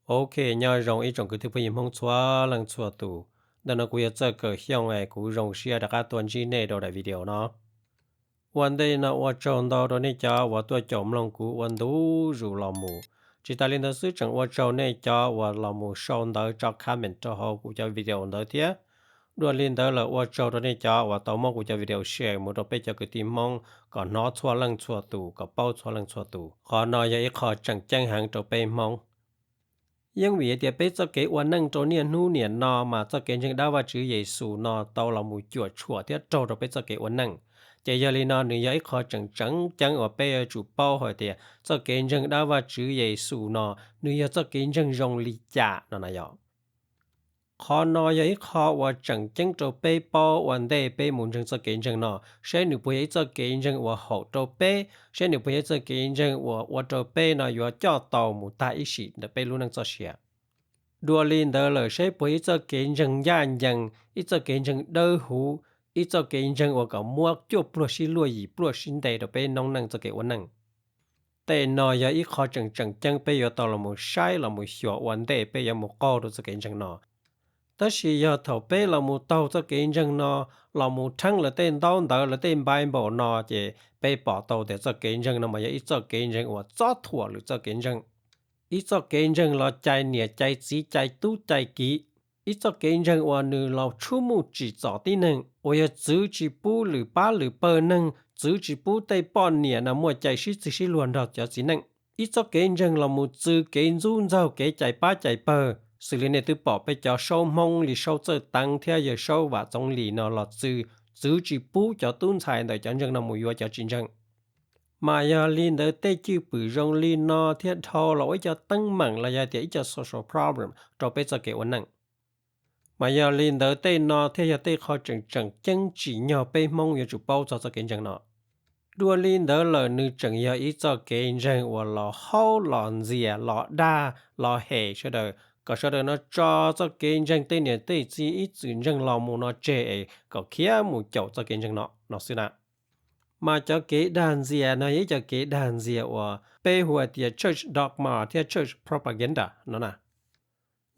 Ok, nyob zoo ib tsoom kwv tij phooj ywg Hmoob txhua leej txhua tus. Ntawm no kuv yog Txawj Kawm Xyooj es kuv zoo siab rov qab tuaj ntsib nej rau daim video no. Ua ntej no ua tsaug ntau rau nej cov uas tuaj caum mloog kuv ua ntu zus los mus. Tsis tas li ntawd xwb tseem ua tsaug nej cov uas los mus sau ntawv tso comment rau hauv kuv cov video ntawd thiab. Dua li ntawd lawm ua tsaug rau nej cov uas tau muab kuv cov video share mus rau peb cov kwv tij Hmoob kom hnov txhua leej txhua tus, kom paub txhua leej txhua tus. Qhov no yog ib qho tseem ceeb heev rau peb Hmoob. Yeej vim hais tias peb txoj kev ua neej rau niaj hnub niam no mas txoj kev ntseeg dab Vajtswv Yexus no tau los mus cuam tshuam thiab raug rau peb txoj kev ua neej. Ces yog li no nws yog ib qho tseem tseem ceeb uas peb yuav tsum paub hais tias txoj kev ntseeg dab Vajtswv Yexus no nws yog txoj kev ntseeg zoo li cas no na yom. Qhov no yog ib qho uas tseem ceeb rau peb paub ua ntej peb mus ntseeg txoj kev ntseeg no, saib nws puas yog ib txoj kev ntseeg uas haum rau peb, saib nws puas yog ib txoj kev ntseeg uas ua rau peb no yuav coj tau mus tag ib sim ntawm peb lub neej txoj sia. Dua li ntawd lawm saib puas yog ib txoj kev ntseeg ncaj ncees, ib txoj kev ntseeg dawb huv, ib txoj kev ntseeg uas kom muab cuaj pluag sib luaj yim pluag sib ntes rau peb noob neej txoj kev ua neej. Tej no yog ib qho tseem tseem ceeb peb yuav tau los mus saib los mus xyuas ua ntej peb yuav mus qaug rau txoj kev ntseeg no. Tab sis yog thaum peb los mus taug txoj kev ntseeg no, los mus rheeb lawv tej ntaub ntawv lawv tej Bible no ces peb pom tau tias txoj kev ntseeg no mas yog ib txoj kev ntseeg uas txob thuam lwm txoj kev ntseeg. Ib txoj kev ntseeg los cais niam cais txiv cais tub cais kiv. Ib txoj kev ntseeg uas nws los tshub muj tsim txom tib neeg, uas yog txwv tsis pub lwm pab lwm pawg neeg, txwv tsis pub tej poj niam no muaj cai sib txig sib luag nrog cov txiv neej. Ib txoj kev ntseeg los mus txwv kev ntxub ntxaug kev cais pab cais pawg, xws li nej twb pom peb cov saub Hmoob li saub Txawj Teev thiab yawg saub Vam Txoov Lis no los txwv, txwv tsis pub cov tub ntxhais ntawm cov ntseeg no mus yuav cov tsis ntseeg. Mas yog li ntawd tej cwj pwm zoo li no thiaj dhau los ua ib co teeb meem los yog tias ib co social problem rau peb txoj kev ua neej. Mas yog li ntawd tej no thiaj yog tej qho tseem tseem ceeb tsim nyog peb Hmoob yuav tsum paub txog txoj kev ntseeg no. Dua li ntawd lawm nws tseem yog ib txoj kev ntseeg uas los haub los ntxias los dag los hem sawv daws, kom sawv daws no tso txoj kev ntseeg tej niam tej txiv ib txwm ntseeg los mus no tseg es kom khiav mus caum txoj kev ntseeg no no xwb na. Mas cov kev dag ntxias no yog ib co kev dag ntxias uas peb hu hais tias church dogma thiab church propaganda no na.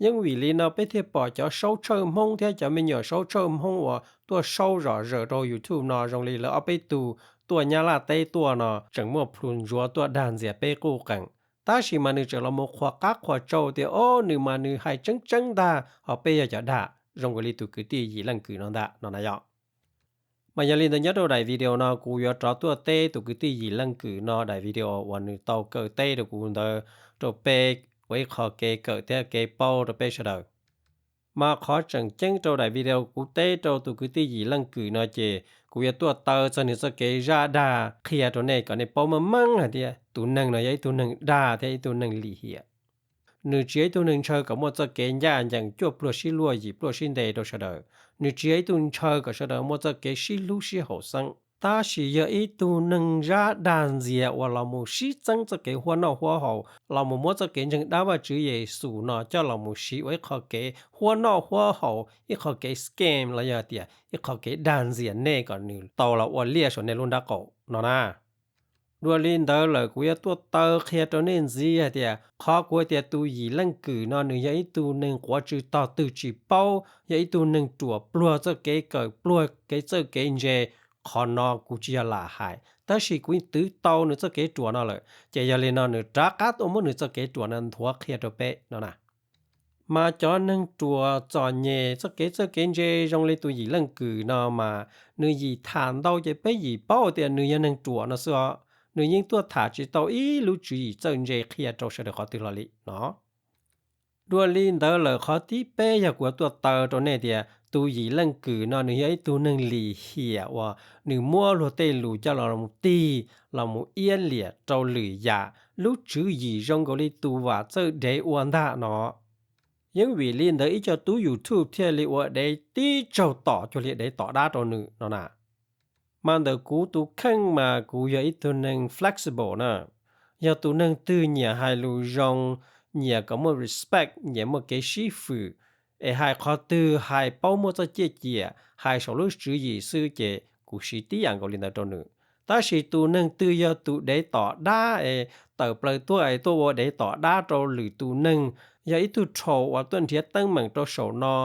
Yeej vim li no peb thiaj pom cov saub tshawj Hmoob thiab cov me nyuam saub tshawj Hmoob uas tuaj saub zom zaws rau YouTube no zoo li lawv ob peb tug tuaj Nyab Laj teb tuaj no tseem muaj plhus ntsuav tuaj dag ntxias peb quj qeem, tab sis mas nws tseem los mus qhuas qab qhuas tsau tias o nws mas nws hais tseeb tseeb ntag ho peb yog cov dag zoo li tus kwv tij Yim Leej Kwm no ntag no na yom. Mas yog li ntawd nyob rau daim video no kuv yuav rov tuaj teb tus kwv tij Yim Leej Kwm no daim video uas nws tau kawm teb rau kuv ntawd rau peb ua ib qho kev kawm thiab kev paub rau peb sawv daws. Mas qhov tseem ceeb rau daim video kuv teb rau tus kwv tij Yim Leej Kwm no ces kuv yuav tuaj taw txog nws txoj kev zaj dag qhia rau nej kom nej paub meej meej hais tias tus neeg no yog ib tug neeg dag thiab ib tug neeg lim hiam. Nws tsis yog ib tug neeg ntshaw kom muaj txoj kev ncaj ncees cuaj pluag sib luaj yim pluag sib ntes rau sawv daws. Nws tsis yog ib tug ntshaw kom sawv daws muaj txoj kev sib hlub sib haum xeeb. Tab sis yog ib tug neeg zaj dag ntxias uas los mus sib txeeb txoj kev huab noj huab haus, los mus muab txoj kev ntseeg dab Vajtswv Yexus no coj los mus siv ua ib qho kev huab noj huab haus, ib qho kev scam los yog tias ib qho kev dag ntxias nej kom nws tau los ua liaj saum nej lub nrab qaum no na. Dua li ntawd lawm kuv yuav tuaj taw qhia rau nej ntxiv hais tias qhov kuv hais tias tus Yim Leej Kwm no nws yog ib tug neeg quav tsw tog twg tsis paub, yog ib tug neeg ruam pluag txoj kev kawm pluag kev txawj kev ntse, qhov no kuv tsis yog lam hais, tab sis kuv twv tau nws txoj kev ruam no lawm, ces yog li no nws rov qab tuaj muab nws txoj kev ruam no nthuav qhia rau peb no na. Mas cov neeg ruam txom nyem txoj kev txawj kev ntse zoo li tus Yim Leej Kwm no mas nws yim tham ntau ces peb yim paub tias nws yog neeg ruam no xwb os. Nws yeej tuaj tham tsis tau ib lub tswv yim txawj ntse qhia rau sawv daws qhov twg hlo li no. Dua li ntawd lawm qhov thib peb yog kuv yuav tuaj taw rau nej tias tus Yim Leej Kwm no nws yog ib tug neeg lim hiam uas nws muab luag tej lus coj los mus tig los mus iab liam rau lwm yam, lub tswv yim zoo nkaus li tus Vam Txawj Dev ua ntag no. Yeej vim li ntawd ib co tub YouTube thiaj li ua dev tib tsaug tom cuag li dev tom dab rau nws no na. Mas ntawm kuv tus kheej mas kuv yog ib tug neeg flexible na, yog tus neeg twg nyiam hais lus zoo, nyiam kom muaj respect, nyiam muaj kev sib fwm, es hais qhov twg hais paub muaj txoj ciaj ciam, hais saum lub tswv yim xwb ces kuv siv tib yam nkaus li ntawd rau nws. Tab sis tus neeg twg yog tus dev tom dab es tawm plaws tuaj es tuaj ua dev tom dab rau lwm tus neeg, yog ib tug rhaum uas tuaj nrhiav teeb meem rau saum no,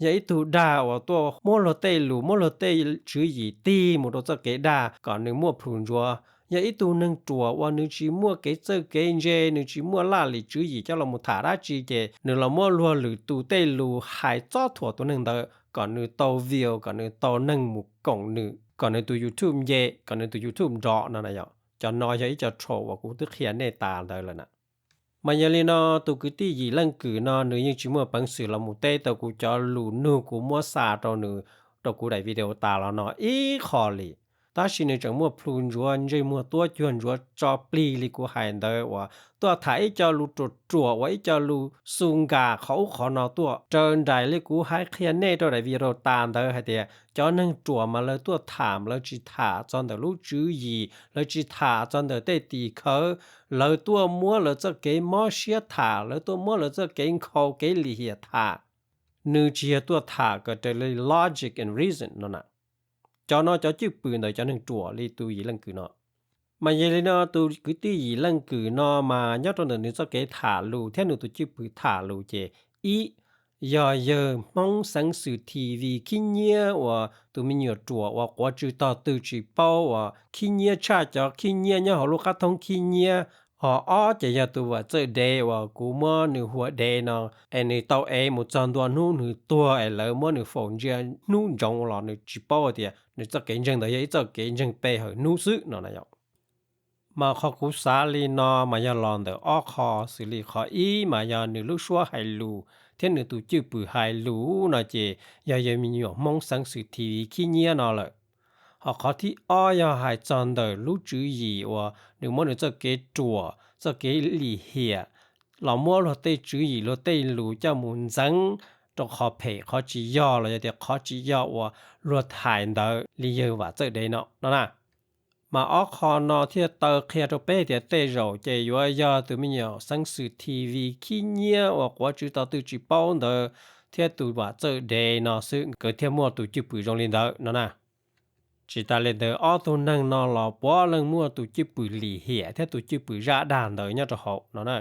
yog ib tug dag uas tuaj muab luag tej lus muab luag tej tswv yim tig mus rau txoj kev dag kom nws muaj plhus ntsuav, yog ib tug neeg ruam uas nws tsis muaj kev txawj kev ntse, nws tsis muaj laj lim tswv yim coj los mus tham dab tsi ces nws los muab luag lwm tus tej lus hais txob thuam tus neeg ntawd kom nws tau view, kom nws tau neeg mus koom nws, kom nws tus YouTube nce, kom nws tus YouTube nrov no na yom. Cov no yog ib co rhaum uas kuv twb qhia nej tas ntawd lawm na. Mas yog li no, tus kwv tij Yim Leej Kwm no nws yeej tsis muaj peev xwm los mus teb tau kuv cov lus nug kuv muab xa rau nws rau kuv daim video tas los no ib qho li. Tab sis nws tseem muaj plhu ntsuav ntsej muag tuab cuag ntsuav tso plig li kuv hais ntawd uas tuaj tham ib co lus ruam ruam uas ib co lus xu nkas qhov ub qhov no tuaj raws nraim li kuv hais qhia nej rau daim video tas ntawd hais tias cov neeg ruam mas lawv tuaj tham lawv tsis tham txog ntawm lub tswv yim, lawv tsis tham txog ntawm tej tim khawv, lawv tuaj muab lawv txoj kev mob siab tham, lawv tuaj muab lawv txoj kev nkhaus kev lim hiam tham. Nws tsis yog tuaj tham kom raws li logic and reason no na. Cov no cov cwj pwm ntawm cov neeg ruam li tus Yim Leej Kwm no. Mas yog li no tus kwv tij Yim Leej Kwm no mas nyob rau ntawm nws txoj kev tham lus thiab nws tus cwj pwm tham lus ces ib, yog yawg Hmoob Xeev Xwm T V khib nyiab uas tus me nyuam ruam uas quav tsw tog twg tsis paub uas khib nyiab tshaj cov khib nyiab nyob hauv lub qab thoob khib nyiab. Ho ob ces yog tus Vam Txawj Dev uas kuv muab nws hu ua Dev no, es nws tau ev mus txog ntua hnub nws tuag es lawv muab nws faus ntsia hnub ntsoov los nws tsis paub tias nws txoj kev ntseeg ntawd yog ib txoj kev ntseeg pe hawm hnub xwb no na yom. Mas qhov kuv xav li no mas yog los ntawm ob qho, xws li qhov ib mas yog nws lub suab hais lus thiab nws tus cwj pwm hais lus no ces yog yawg me nyuam Hmoob Xeev Xwm T V khib nyiab no lawm. Ho qhov thib ob yog hais txog ntawm lub tswv yim uas nws muab nws txoj kev ruam txoj kev lim hiam los muab luag tej tswv yim luag tej lus coj mus ntxeev rau qhov phem qhov tsis yog los yog tias qhov tsis yog uas luag hais ntawd li yawg Vam Txawj Dev no no na. Mas ob qho no thiaj taw qhia rau peb tias tej zaum ces yuav yog tus me nyuam Xeev Xwm T V khib nyiab uas quav tsw tog twg tsis paub ntawd thiab tus Vam Txawj Dev no xwb nkawd thiaj muaj tus cwj pwm zoo li ntawd no na. Tsis tas li ntawd ob tug neeg no los puav leej muaj tus cwj pwm lim hiam thiab tus cwj pwm zaj dag ntawd nyob rau hauv no na.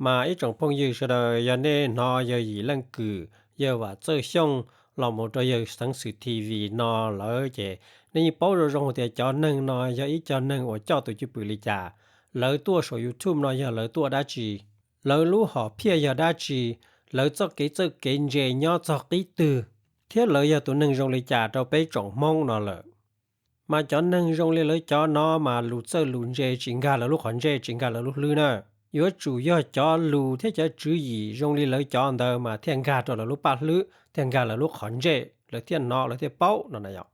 Mas ib tsoom phooj ywg sawv daws yog nej hnov yawg Yim Leej Kwm, yawg Vam Txawj Xyooj los mus rau yawg Xeev Xwm T V no lawm ces nej yeej paub zoo zoo tias cov neeg no yog ib co neeg uas coj tus cwj pwm li cas, lawv tuaj saum YouTube no yog lawv tuaj dab tsi, lawv lub hom phiaj yog dab tsi, lawv txoj kev txawj kev ntse nyob txog qib twg, thiab lawv yog tus neeg zoo li cas rau peb tsoom Hmoob no lawm. Mas cov neeg zoo li lawv cov no mas lus txawj lus ntse tsis nkag lawv lub qhov ntsej tsis nkag lawv lub hlwb na. Yuav tsum yog cov lus thiab cov tswv yim zoo li lawv cov ntawd mas thiaj nkag rau lawv lub paj hlwb thiaj nkag lawv lub qhov ntsej lawv thiaj hnov lawv thiaj paub no na yom.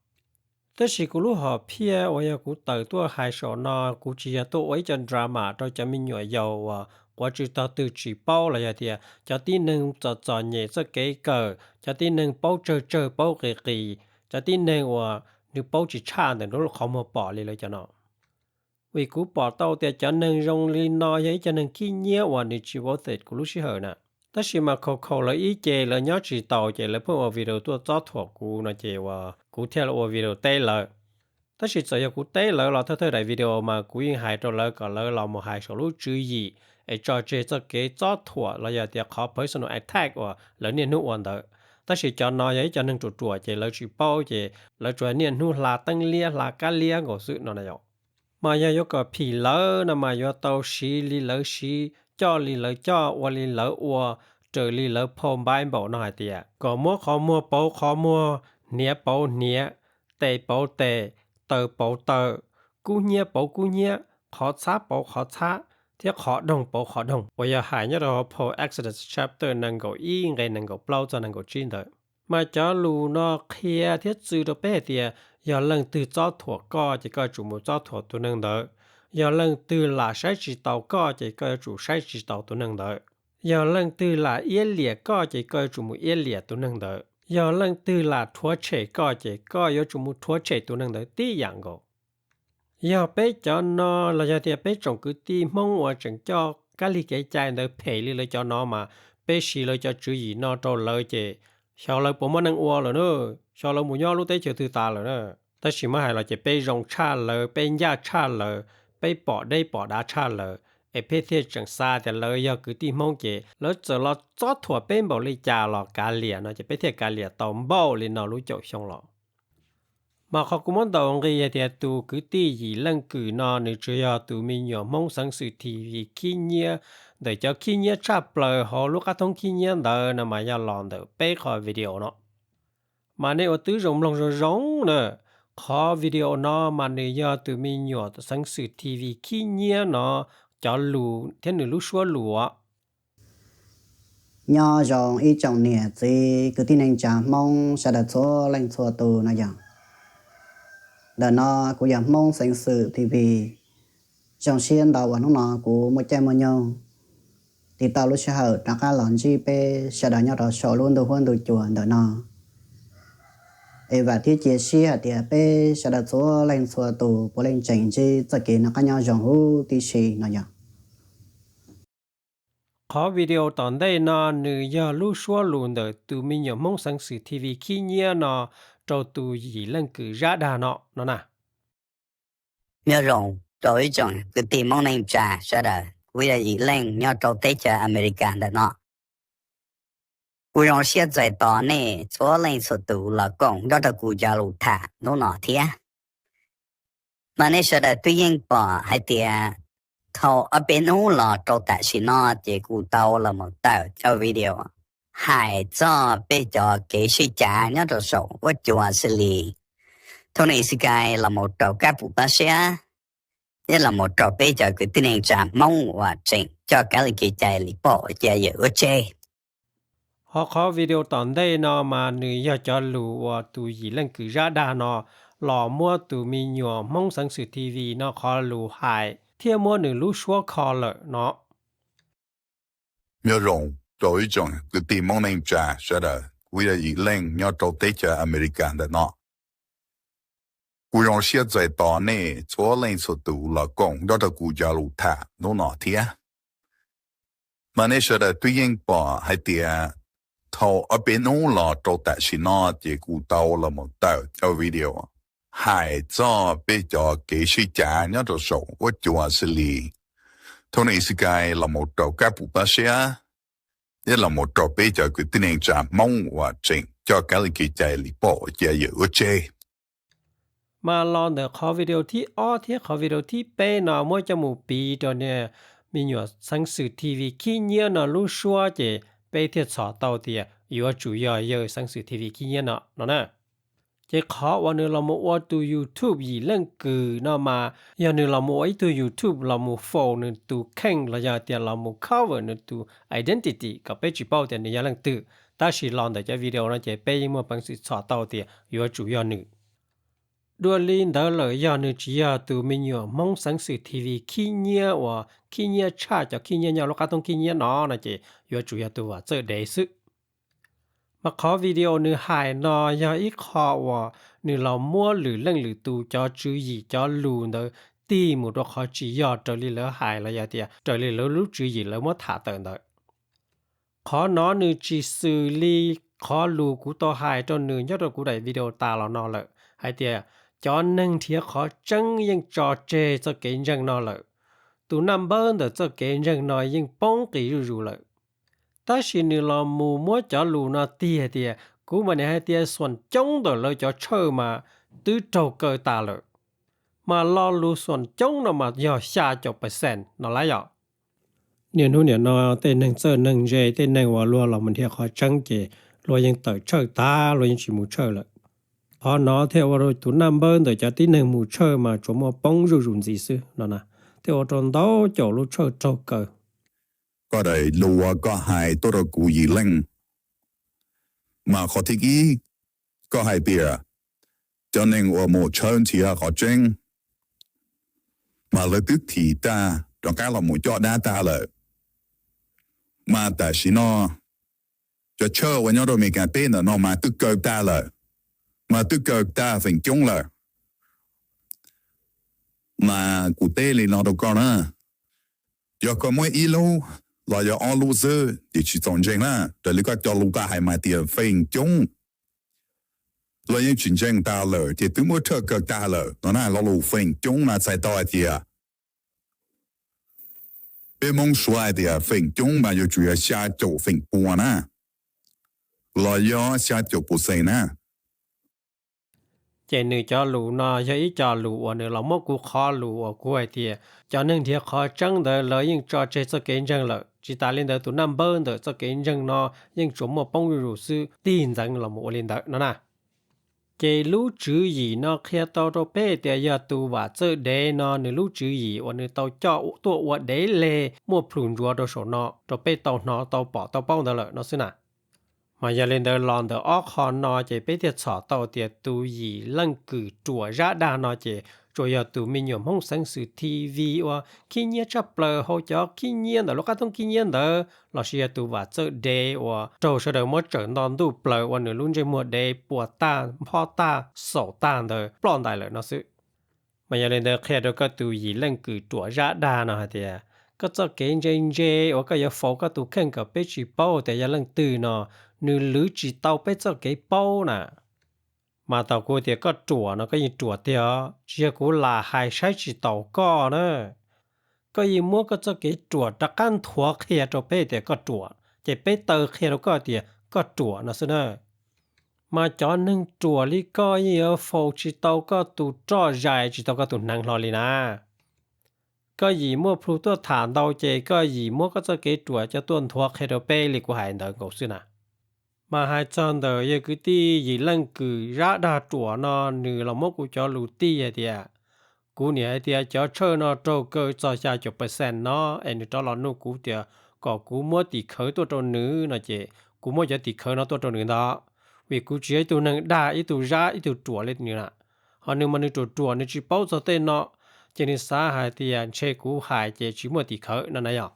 Tab sis kuv lub hom phiaj uas yog kuv tawm tuaj hais saum no kuv tsis yog tuaj ua ib co drama rau cov me nyuam yaus uas quav tsw tog twg tsis paub los yog tias cov tib neeg txom txom nyem txoj kev kawm, cov tib neeg paub tsawg tsawg paub qis qis, cov tib neeg uas nws paub tsis tshaj ntawm nws lub qhov muag pom li lawv cov no. Vim kuv pom tau tias cov neeg zoo li no yog ib co neeg khib nyiab uas nws tsis worth it kuv lub sij hawm na. Tab sis mas khaus khaus lawv ib ce lawv nyob tsis taus ces lawv pheej ua video tuaj txob thuam kuv no ces uas kuv thiaj los ua video teb lawv. Tab sis txawm yog kuv teb lawv los thawj thawj daim video mas kuv yeej hais rau lawv kom lawv los mus hais saum lub tswv yim es tso tseg txoj kev txob thuam los yog tias qhov personal attack uas lawv niaj hnub ua ntawd. Tab sis cov no yog ib co neeg ruam ruam ces lawv tsis paub ces lawv tsuas niaj hnub hla teeb liab hla kab liab nkaus xwb no na yom. Mas yog yuav kom phim lawv no mas yuav tau siv li lawv siv, coj li lawv coj, ua li lawv ua, raws li lawv phau Bible no hais tias kom muab qhov muag pauv qhov muag, hniav pauv hniav, tes pauv tes, taw pauv taw, kub hnyiab pauv kub hnyiab, qhov txhab pauv qhov txhab, thiab qhov doog pauv qhov doog uas yog hais nyob rau hauv phau Exodus chapter nees nkaum ib nqe nees nkaum plaub txog nees nkaum tsib ntawd. Mas cov lus no qhia thiab txwv rau peb hais tias yog leej twg txob thuam koj ces koj yuav tsum mus txob thuam tus neeg ntawd. Yog leej twg lam saib tsis taus koj ces koj yuav tsum saib tsis taus tus neeg ntawd. Yog leej twg lam iab liam koj ces koj yuav tsum mus iab liam tus neeg ntawd. Yog leej twg lam rhuav tshem koj ces koj yuav tsum mus rhuav tshem tus neeg ntawd tib yam nkaus. Yog peb cov no los yog tias peb tsoom kwv tij Hmoob uas tseem coj kab lig kev cai ntawd phem li lawv cov no mas peb siv lawv cov tswv yim no rau lawv ces xyov lawv puas muaj neej ua lawm na, xyov lawv mus nyob lub teb chaws twg tas lawm na. Tab sis muab hais los ces peb zoo tshaj lawv, peb ncaj tshaj lawv, peb pom deb pom dav tshaj lawv, es peb thiaj tseem xav tias lawv yog kwv tij Hmoob ces lawv txawm los txob thuam peb npaum li cas los kav liam no ces peb thiaj kav liam tau npaum li no lub caum xyoo los. Mas qhov kuv muab ntaus nqi hais tias tus kwv tij Yim Leej Kwm no nws tsuas yog tus me nyuam Hmoob Xeev Xwm T V khib nyiab, ntawm cov khib nyiab tshaj plaws hauv lub qab thoob khib nyiab ntawd no mas yog los ntawm peb qhov video no. Mas nej ua tib zoo mloog zoo zoo na, qhov video no mas nws yog tus me nyuam Xeev Xwm T V khib nyiab no cov lus thiab nws lub suab lus. Nyob zoo ib tsoom niam txiv kwv tij neej tsa Hmoob sawv daws txhua leej txhua tus no yog. Ntawm no kuv yog Hmoob Xeev Xwm T V. Zoo siab ntau uas hnub no kuv muaj caij muaj nyoog tiv tau lub sij hawm rov qab los ntsib peb sawv daws nyob rau saum lub ntuj huab ntuj cua ntawm no. Es vam thiab cia siab hais tias peb sawv daws txhua leej txhua tus puav leej tseem ntsib txoj kev noj qab nyob zoo huv tib si no yog. Qhov video tom ntej no nws yog lub suab lus ntawm tus me nyuam Hmoob Xeev Xwm T V khib nyiab no rau tus Yim Leej Kwm zab dag no no na. Nyob zoo rau ib tsoom kwv tij Hmoob neej tsa sawv daws, kuv yog Yim Leej nyob rau teb chaws Amelikas ntawm no. Kuv zoo siab txais tos nej txhua leej txhua tus los koom nrog rau kuv cov lus tham hnub no thiab. Mas nej sawv daws twb yeej pom hais tias thaum ob peb hnub los rau tam sim no ces kuv tau los mus tawm cov video hais txog peb cov kev sib cav nyob rau saum huab cua xws li Tony Sky los mus rau Kab Pum Pab Siab, thiab los mus rau peb cov kwv tij neej tsa Hmoob uas tseem coj kab li kev cai li pom ua cia yawm ua tseg. Ho qhov video tom ntej no mas nws yog cov lus uas tus Yim Leej Kwm zab dag no los muab tus me nyuam Hmoob Xeev Xwm T V no qhov lus hais thiab muab nws lub suab kho lawm no. Nyob zoo rau ib tsoom kwv tij Hmoob neej tsa sawv daws, kuv yog Yim Leej nyob rau teb chaws Amelikas ntawm no. Kuv zoo siab txais tos nej txhua leej txhua tus los koom nrog rau kuv cov lus tham hnub no thiab. Mas nej sawv daws twb yeej pom hais tias thaum ob peb hnub los rau tam sim no ces kuv tau los mus tawm cov video hais txog peb cov kev sib cav nyob rau saum huab cua xws li Tony Sky los mus rau Kab Pum Pab Siab, thiab los mus rau peb cov kwv tij neej tsa Hmoob uas tseem coj kab li kev cai li pom ua cia yawm ua tseg. Mas los ntawm qhov video thib ob thiab qhov video thib peb no muab coj mus piv rau niag me nyuam Xeev Xwm T V khib nyiab no lub suab ces peb thiaj txhom tau tias yuav tsum yog yawg Xeev Xwm T V khib nyiab no no na. Ces qhov uas nws los mus ua tus YouTube Yim Leej Kwm no mas yog nws los mus ua ib tug YouTube los mus faus nws tus kheej los yog tias los mus cover nws tus identity kom peb tsis paub tias nws yog leej twg, tab sis los ntawm cov video no ces peb yeej muaj peev xwm txhom tau tias yuav tsum yog nws. Dua li ntawd lawm yog nws tsis yog tus me nyuam Hmoob Xeev Xwm T V khib nyiab uas khib nyiab tshaj cov khib nyiab nyob lub qab thoob khib nyiab no no ces yuav tsum yog tus Vam Txawj Dev xwb. Mas qhov video nws hais no yog ib qho uas nws los muab lwm leej lwm tus cov tswv yim cov lus ntawd tig mus rau qhov tsis yog raws li lawv hais los yog tias raws li lawv lub tswv yim lawv muab tham tawm ntawd. Qhov no nws tsis xws li qhov lus kuv tau hais rau nws nyob rau kuv daim video tas los no lawm hais tias cov neeg nrhiav qhov tseeb yeej tso tseg txoj kev ntseeg no lawm. Tus naj npawb ntawm txoj kev ntseeg no yeej poob qis zuj zus lawm. Tab sis nws los mus muab cov lus no tig hais tias kuv mam li hais tias xuam coob ntawm lawv cov tshawj mas twb raug kaw tas lawm. Mas lo lus xuam coob no mas yog xya caum percent no lawm yom. Niaj hnub niam no tej neeg txawj neeg ntse, tej neeg uas luag los mus nrhiav qhov tseeb ces luag yeej tawm tshawj tag, luag yeej tsis mus tshawj lawm. Qhov no thiaj ua rau tus naj npawb ntawm cov tib neeg mus tshawj mas tsuas muaj poob zuj zus ntxiv xwb no na, thiaj ua rau ntau caum lub tshawj raug kaw. Koj daim lus uas koj hais tuaj rau kuv Yim Leej, mas qhov thib ib, koj hais tias cov neeg uas mus tshawb nrhiav qhov tseeb mas lawv twb thim tag rov qab los mus coj dab tag lawm. Mas tam sim no cov tshawj uas nyob rau Amelikas teb ntawm no mas twb kaw tag lawm, mas twb kaw tag feem coob lawm. Mas kuv teb li no rau koj na, yog koj muab ib lub los yog ob lub xwb ces tsis txaus ntseeg na, raws li koj cov lus koj hais mas tias feem coob. los yeej tsis ntseeg tag lawm ces twb muab rhuaj kaw tag lawm no na. Lo lus feem coob mas txhais tau hais tias peb Hmoob suav hais tias feem coob mas yuav tsum yog xya caum feem pua na, los yog xya caum pua xees na. Ces nws cov lus no yog ib co lus uas nws los muab kuv qhov lus uas kuv hais tias cov neeg nrhiav qhov tseeb ntawd lawv yeej tso tseg txoj kev ntseeg lawm, tsis tas li ntawd tus naj npawb ntawm txoj kev ntseeg no yeej tsuas muaj poob zuj zus xwb, tig ntxeev los mus ua li ntawd no na. Ces lub tswv yim no qhia tau rau peb tias yog tus Vam Txawj Dev no nws lub tswv yim uas nws tau coj tuaj ua dev leg muaj plhus ntsuav rau saum no rau peb tau hnov tau pom tau paub ntawd lawm no xwb na. Mas yog li ntawd los ntawm ob qho no ces peb thiaj txhom tau tias tus Yim Leej Kwm Ruam Zab Dag no ces tsuas yog tus me nyuam Hmoob xeev xwm T V uas khib nyiab tshaj plaws hauv cov khib nyiab ntawm lub qab thoob khib nyiab ntawd, lossis yog tus Vam Txawj Dev uas raug sawv daws muab tsawm nto ntuj plaws ua nws lub ntsej muag dev puas tag, phob tag, xaum tag ntawd ploj ntais lawm no xwb. Mas yog li ntawd qhia rau koj tus Yim Leej Kwm Ruam Zab Dag no hais tias koj txoj kev ntse ntse uas koj yuav faus koj tus kheej kom peb tsis paub tias yog leej twg no, nws lwv tsis tau peb txoj kev paub na. Mas thaum kuv tias koj ruam no koj yeej ruam tiag os, tsis yog kuv lam hais saib tsis taus koj na. Koj yeej muab koj txoj kev ruam rov qab nthuav qhia rau peb tias koj ruam, ces peb taw qhia rau koj tias koj ruam no xwb na. Mas cov neeg ruam li koj yeej yuav faus tsis tau koj tus roj zais, tsis tau koj tus hneev hlo li na. Koj yim muaj plhu tuaj tham ntau ces koj yim muab koj txoj kev ruam coj tuaj nthuav qhia rau peb li kuv hais ntawd nkaus xwb na. Mas hais txog ntawm yawg kwv tij Yim Leej Kwm Zab Dag Ruam no, nws los muab kuv cov lus tij hais tias, kuv nim hais tias cov tshawj no raug kaw txog xya caum percent no, es nws rov los nug kuv tias kom kuv muab tim khawv tuaj rau nws no ces kuv muab cov tim khawv no tuaj rau nws ntag. Vim kuv tsis yog ib tug neeg dag, ib tug zab, ib tug ruam li nws na. Ho nws mas nws ruam ruam nws tsis paub txog tej no, ces nws xav hais tias ntshe kuv hais ces tsis muaj tim khawv no na yog.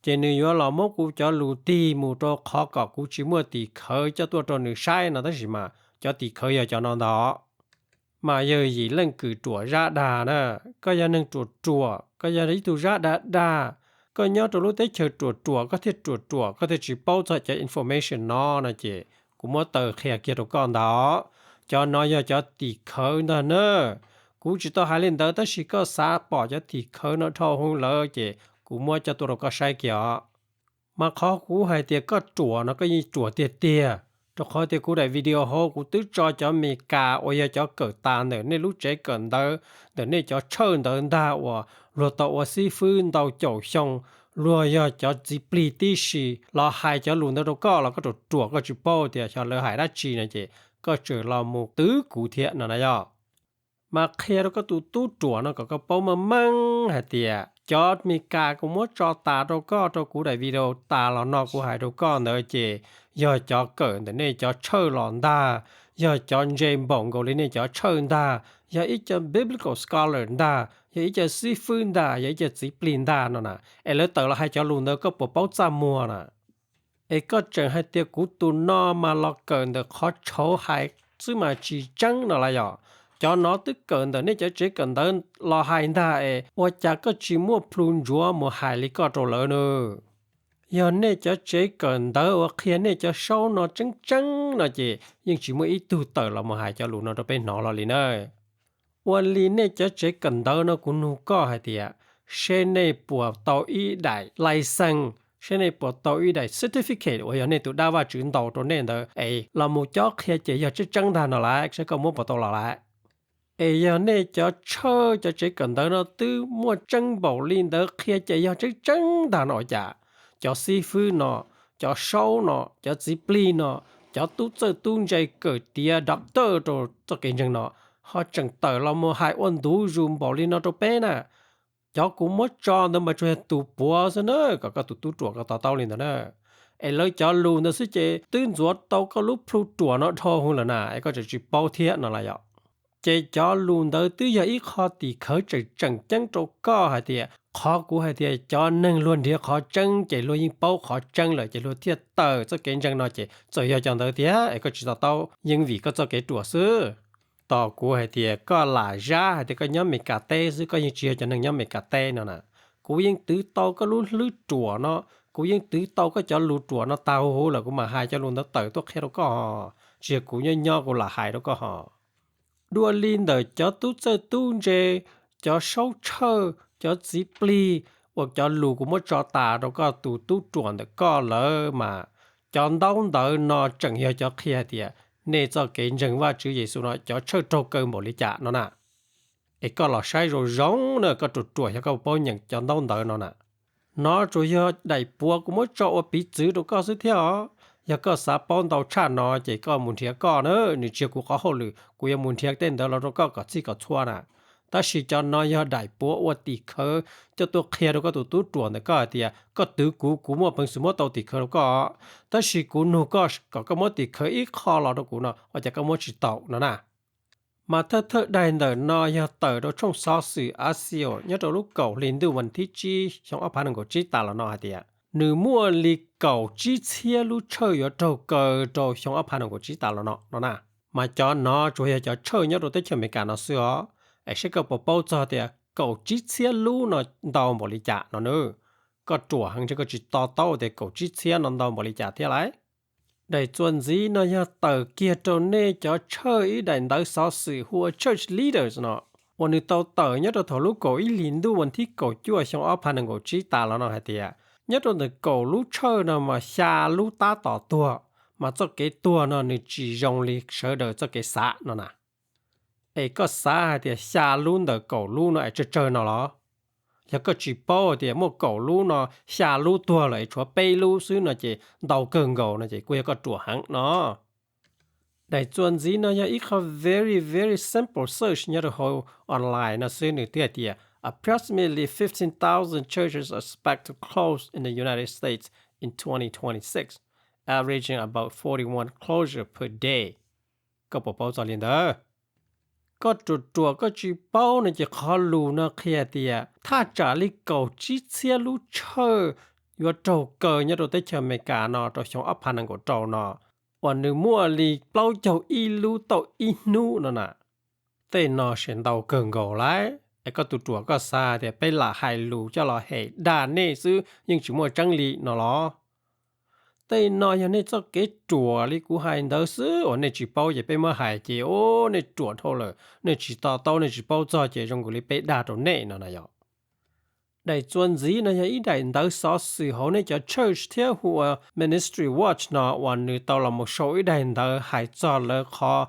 Ces nws yuav los muab kuv cov lus tig mus rau qhov kom kuv tsis muaj tim khawv coj tuaj rau nws saib no tab sis mas cov tim khawv yog cov no ntag. Mas yawg Yim Leej Kwm Ruam Zab Dag na, koj yog neeg ruam ruam, koj yog ib tug zab dag dag, koj nyob rau lub teb chaws ruam ruam koj thiaj ruam ruam koj thiaj tsis paub txog cov information no no ces kuv muab taw qhia kiag rau koj ntag. Cov no yog cov tim khawv ntag na. Kuv tsis tau hais li ntawd tab sis koj xav pom cov tim khawv no dhau hwv lawm ces kuv muab coj tuaj rau koj saib kiag os. Mas qhov kuv hais tias koj ruam no koj yeej ruam tiag tiag, rau qhov tias kuv daim video hauv kuv twb tso cov Mes Kas uas yog cov kawm tas ntawm nej lub tsev kawm ntawv, ntawm nej cov tshawj ntawv ntag uas luag tau ua xib fwb ntau caum xyoo, luag yog cov txiv plig tib si los hais cov lus ntawd rau koj los koj ruam ruam koj tsis paub tias xyov lawv hais dab tsi no ces koj tseem los mus twv kuv thiab no na yog. Mas qhia rau koj tus tub ruam no kom koj paub meej meej hais tias cov Mes Kas kuv muab tso tas rau koj rau kuv daim video tas los no kuv hais rau koj ntawd ces yog cov kawm ntawm nej cov tshawj los ntag, yog cov ntse npaum nkaus li nej cov tshawj ntag, yog ib co biblical scholar ntag, yog ib co xib fwb ntag, yog ib co txiv plig ntag no na, es lawv tawm los hais cov lus ntawd koj puas paub txaj muag na? Es koj tseem hais tias kuv tus no mas los kawm ntawm qhov tshauv hais xwb mas tsis tseeb no las yom? Cov no twb kawm ntawm nej cov tsev kawm ntawv los hais ntag es ua cas koj tsis muaj plhu ntsuav mus hais li koj rau lawv na? Yog nej cov tsev kawm ntawv uas qhia nej cov saub no tseeb tseeb no ces yeej tsis muaj ib tug tawm los mus hais cov lus no rau peb hnov los li na. Ua li nej cov tsev kawm ntawv no kuv nug koj hais tias, seb nej puas tau ib daim license, seb nej puas tau ib daim certificate uas yog nej tus dab Vajtswv ntaus rau nej ntawd es los mus cob qhia ces yog tseeb tseeb ntag no lawm, seb koj muab puas tau los lawm. Es yog nej cov tshawj cov tsev kawm ntawv no twb muaj tseeb npaum li ntawd qhia ces yog tseeb tseeb ntag no ua cas cov xib fwb no, cov saub no, cov txiv plig no, cov tub txawj tub ntse kawm tiav doctor rau txoj kev ntseeg no ho tseem tawm los mus hais ua ntu zus npaum li no rau peb na? Cov kuv muab tso ntawd mas tsuas yog tus puav xwb na, kom koj tus tub ruam koj to taub li ntawd na. Es lawv cov lus ntawd xwb ces twb ntxuav tau koj lub plhu ruam no dhau hwv lawm na, es koj tseem tsis paub thiab no las yom? Ces cov lus ntawd twb yog ib qho tim khawv tseem tseem ceeb rau koj hais tias qhov kuv hais tias cov neeg luag nrhiav qhov tseeb ces luag yeej paub qhov tseeb lawm ces luag thiaj tawm txoj kev ntseeg no ces txawm yog cov ntawd tiag es koj tsis to taub yeej vim koj txoj kev ruam xwb. Tos kuv hais tias koj lam zab hais tias koj nyob Mes Kas teb xwb, koj yeej tsis yog cov neeg nyob Mes Kas teb no na. Kuv yeej twv tau koj lub hlwb ruam no, kuv yeej twv tau koj cov lus ruam no tag huv huv lawm kuv mam hais cov lus ntawd tawm tuaj qhia rau koj. Tsis yog kuv nyob nyob kuv lam hais rau koj hos. Dua li ntawm cov tub txawj tub ntse, cov saub tshawj, cov txiv plig, uas cov lus kuv muab tso tas rau koj tus tub ruam ntawm koj lawm mas, cov ntaub ntawv no tseem yog cov qhia hais tias nej txoj kev ntseeg Vajtswv Yexus no cov tshawj raug kaw npaum li cas no na. Es koj los saib zoo zoo na, koj ruam ruam yog koj paub nyeem cov ntaub ntawv no na. No tsuas yog daim puav kuv muab tso ua piv txwv rau koj xwb thiab os. Yog koj xav paub ntau tshaj no ces koj mus nrhiav koj na, nws tsis yog kuv qhov hauj lwm, kuv yuav mus nrhiav tej ntawd los rau koj kom txhij kom txhua na. Tab sis cov no yog daim puav ua tim khawv coj tuaj qhia rau koj tus tub ruam ntawm koj hais tias koj twv kuv, kuv muaj peev xwm muab tau tim khawv rau koj, tab sis kuv nug koj kom koj muab tim khawv ib qho los rau kuv no ua cas koj muab tsis tau no na. Mas thawj thawj daim ntawm no yog tawm rau tshooj xov xwm Axios nyob rau lub kaum hli ntuj vas thib tsib xyoo ob phav nees nkaum tsib tas los no hais tias nws muaj li kaum tsib txhiab lub tshawj yuav raug kaw rau xyoo ob phav nees nkaum tsib tas los no no na. Mas cov no tsuas yog cov tshawj nyob rau teb chaws Amelikas no xwb os. Es saib koj puas paub txog tias kaum tsib txhiab lub no ntau npaum li cas no na. Koj ruam heev ntshe koj tsis to taub tias kaum tsib txhiab no ntau npaum li cas thiab lauj. Daim txuas ntxiv no yog tawm kiag rau nej cov tshawj ib daim ntawv xov xwm hu ua Church Leaders no, uas nws tau tawm nyob rau thaum lub kaum ib hlis ntuj vas thib kaum cuaj xyoo ob phav nees nkaum tsib tas los no hais tias nyob rau ntawm kaum lub tshawj no mas xya lub tab tom tuag, mas txoj kev tuag no nws tsis zoo li sawv daws txoj kev xav no na. Es koj xav hais tias xya lub ntawm kaum lub no es tsawg tsawg no los? Yog koj tsis paub hais tias muaj kaum lub no xya lub tuag lawm es tshuav peb lub xwb no ces ntau kawg nkaus no ces kuj yog koj ruam heev no. Daim txuas ntxiv no yog ib qho very very simple search nyob rau hauv online no xwb, nws twb hais tias approximately fifteen thousand churches are expected to close in the United States in twenty twenty-six, averaging about forty-one closure per day. Koj puas paub txog li ntawd? Koj ruam ruam koj tsis paub no ces qhov lus no qhia tias thaj tsam li kaum tsib txhiab lub tshawj yuav raug kaw nyob rau teb chaws Amelikas no rau xyoo ob phav nees nkaum rau no, uas nws muaj li plaub caug ib lub tauj ib hnub no na. Tej no ces ntau kawg nkaus lauj, es koj tus ruam koj xav tias peb lam hais lus coj los hem dag nej xwb yeej tsis muaj tseeb li no los? Tej no yog nej txoj kev ruam li kuv hais ntawd xwb uas nej tsis paub ces peb muab hais ces o, nej ruam dhau lawm, nej tsis to taub nej tsis paub txog ces zoo nkaus li peb dag rau nej no na yom. Daim txuas ntxiv no yog ib daim ntawv xov xwm hauv nej cov church thiab hu ua Ministry Watch no uas nws tau los mus sau ib daim ntawv hais txog lawv qhov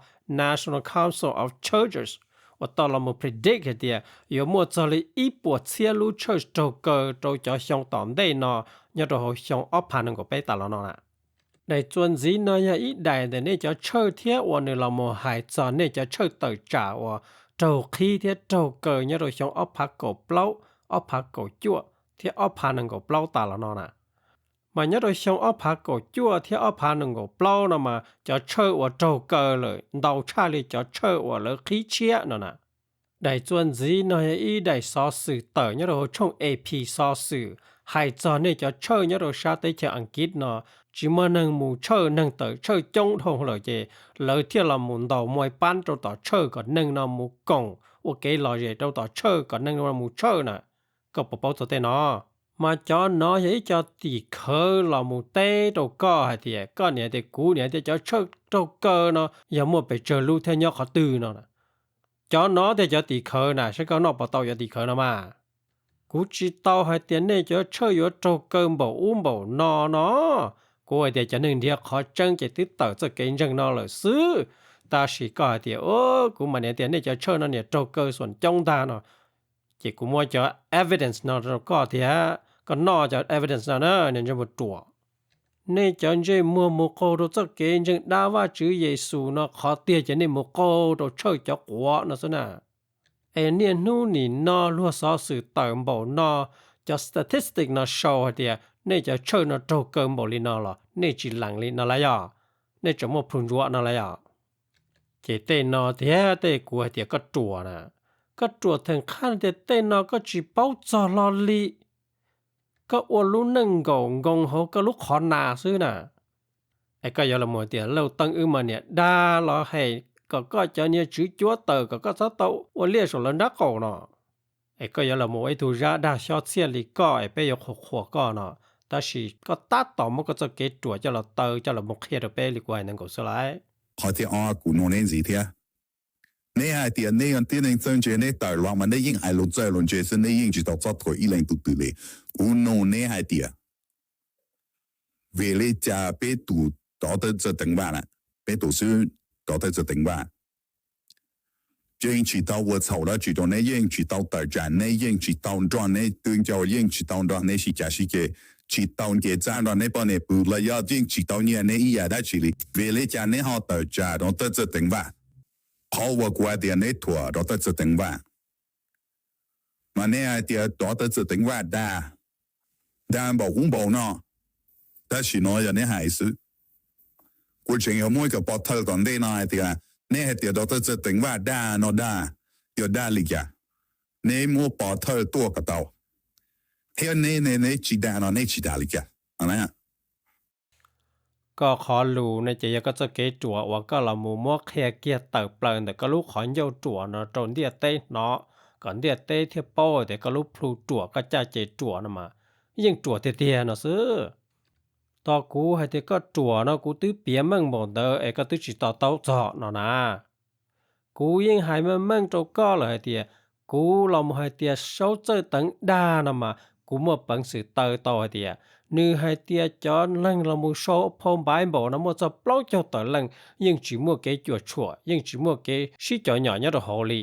National Council of Churches uas tau los mus predict hais tias yuav muaj txog li ib puas txhiab lub church raug kaw rau cov xyoo tom ntej no nyob rau hauv xyoo ob phav nees nkaum peb tas los no na. Daim txuas ntxiv no yog ib daim ntawm nej cov church thiab uas nws los mus hais txog nej cov church tawm tsam uas raug qhib thiab raug kaw nyob rau xyoo ob phav kaum plaub, ob phav kaum cuaj thiab ob phav nees nkaum plaub tas los no na. Mas nyob rau xyoo ob phav kaum cuaj thiab ob phav nees nkaum plaub no mas cov church uas raug kaw lawm ntau tshaj li cov church uas lawv qhib tshiab no na. Daim txuas ntxiv no yog ib daim xov xwm tawm nyob rau hauv tshooj A P xov xwm hais txog nej cov church nyob rau sab teb chaws Askiv no tsis muaj neeg mus church, neeg tawm church coob dhau lawm ces lawv thiaj los mus ntaus muaj pab rau tom church kom neeg no mus koom ua kev lom zem rau tom church kom neeg no mus church na. Koj puas paub txog tej no? Mas cov no yog ib co tim khawv los mus teb rau koj hais tias koj niam tias kuv niam tias cov church raug kaw no yog muaj pes tsawg lub thiab nyob qhov twg no. Cov no tiag cov tim khawv na, saib koj noj puas tau cov tim khawv no mas. Kuv tsis tau hais tias nej cov church yuav raug kaw npaum ub npaum no no. Kuv hais tias cov neeg nrhiav qhov tseeb ces twb tawm txoj kev ntseeg no lawm xwb. Tab sis koj hais tias kuv mam niam tias nej cov church no niam raug kaw xuam coob ntag no, ces kuv muab cov evidence no rau koj thiab koj noj cov evidence no na, niag ntsej muag ruam. Nej cov ntsej muag mus qaug rau txoj kev ntseeg dab Vajtswv Yexus no qhov tiag ces nej mus qaug rau church cov quav no xwb na. Es niaj hnub nim no luag xov xwm tawm npaum no, cov statistic no sau hais tias nej cov church no raug kaw npaum li no los nej tsis lees li no lawm yog? Nej tseem muaj proof ntsuav no lawm yog? Ces tej no tiag tej kuv hais tias koj ruam na. Koj ruam theem qhab tias tej no koj tsis paub txog hlo li. Koj ua lub neej nkaum nkoos hauv koj lub qhov nas xwb na. Es koj yuav los mus tias Lauj Teeb wb mas niam dag los hem kom koj cov niag tswv cuab tawm kom koj txhob tau ua liaj saum lawv nrab qaum no. Es koj yuav los mus ua ib tug zab dag xyob txhiaj li koj es peb yuav qhuas qhuas koj no. Tab sis koj tab tom muab koj txoj kev ruam coj los taw coj los mus qhia rau peb li kuv hais ntawd nkaus xwb lauj. Qhov thib ob kuv nug neb ntxiv thiab. Neb hais tias neb yog tib neeg txawj ntse, neb tawm los mas neb yeej hais lus txawj lus ntse xwb, neb yeej tsis tau txob thuam ib leej tus twg li. Kuv nug neb hais tias, vim li cas peb tus rov tawj txawj teev vaj na, peb tus xib rov tawj txawj teev vaj yeej tsis tau ua txhaum dab tsi rau neb, yeej tsis tau tawm tsam neb, yeej tsis tau nrog neb twb ncauj, yeej tsis tau nrog neb sib cav sib ceg, tsis tau nce txaj nrog neb poj niam pw los yog yeej tsis tau nyiag neb ib yam dab tsi li. Vim li cas neb ho tawm tsam rov tawj txawj teev vaj? Qhov uas kuv hais tias neb thuam rov tawj txawj teev vaj, mas neb hais tias rov tawj txawj teev vaj dag, dag npaum ub npaum no, tab sis no yog neb hais xwb. Kuv tseem yuav muab ib co pov thawj tom ntej no hais tias neb hais tias rov tawj txawj teev vaj dag no dag, yog dag li cas? Neb muab pov thawj tuaj kom tau, thiab neb ne neb tsis dag no neb tsis dag li cas? Koj qhov lus no ces yog koj txoj kev ruam uas koj los mus muab qhia kiag tawm plaws ntawm koj lub qhov ncauj ruam no rau ntiaj teb hnov, kom ntiaj teb thiaj paub tias koj lub plhu ruam, koj caj ces ruam no mas yeej ruam tiag tiag no xwb. Tos kuv hais tias koj ruam no kuv twb piav meej npaum ntawd es koj twb tsis to taub txog no na. Kuv yeej hais meej meej rau koj lawm hais tias kuv los mus hais tias Saub Txawj Teev dag no mas kuv muaj peev xwm taw tau hais tias nws hais tias cov neeg los mus sau phau Bible no muaj txog plaub caug tawm leej yeej tsis muaj kev cuam tshuam, yeej tsis muaj kev sib cov nyom nyob rau hauv li.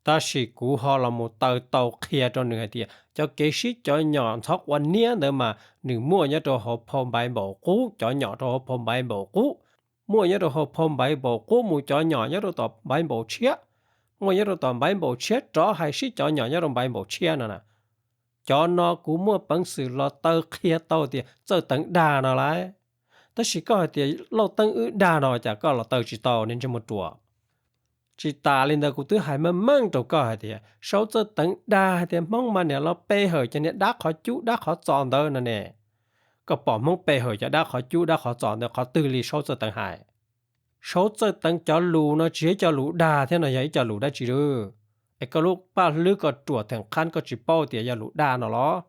Tab sis kuv ho los mus taw tau qhia rau nws hais tias cov kev sib cov nyom ntxhov quav niab ntawd mas nws muaj nyob rau hauv phau Bible qub, cov nyom rau hauv phau Bible qub, muaj nyob rau hauv phau Bible qub mus cov nyom nyob rau tom Bible tshiab, muaj nyob rau tom Bible tshiab rov hais sib cov nyom nyob rau Bible tshiab no na. Cov no kuv muaj peev xwm los taw qhia tau tias Txawj Teev dag no lauj. Tab sis koj hais tias Lauj Teeb wb dag no cas koj los taw tsis tau ne ntsej muag ruam? Tsis tas li ntawd kuv twb hais meej meej rau koj hais tias Saub Txawj Teev dag hais tias Hmoob mas niam los pe hawm cov niag dab qhov cub dab qhov txos ntawd no ne. Koj pom Hmoob pe hawm cov dab qhov cub dab qhov txos ntawd qhov twg li Saub Txawj Teev hais? Saub Txawj Teev cov lus no tsis yog ib co lus dag thiab no yog ib co lus dab tsi lawm? Es koj lub paj hlwb koj ruam theem qhab koj tsis paub tias yog lus dag no los?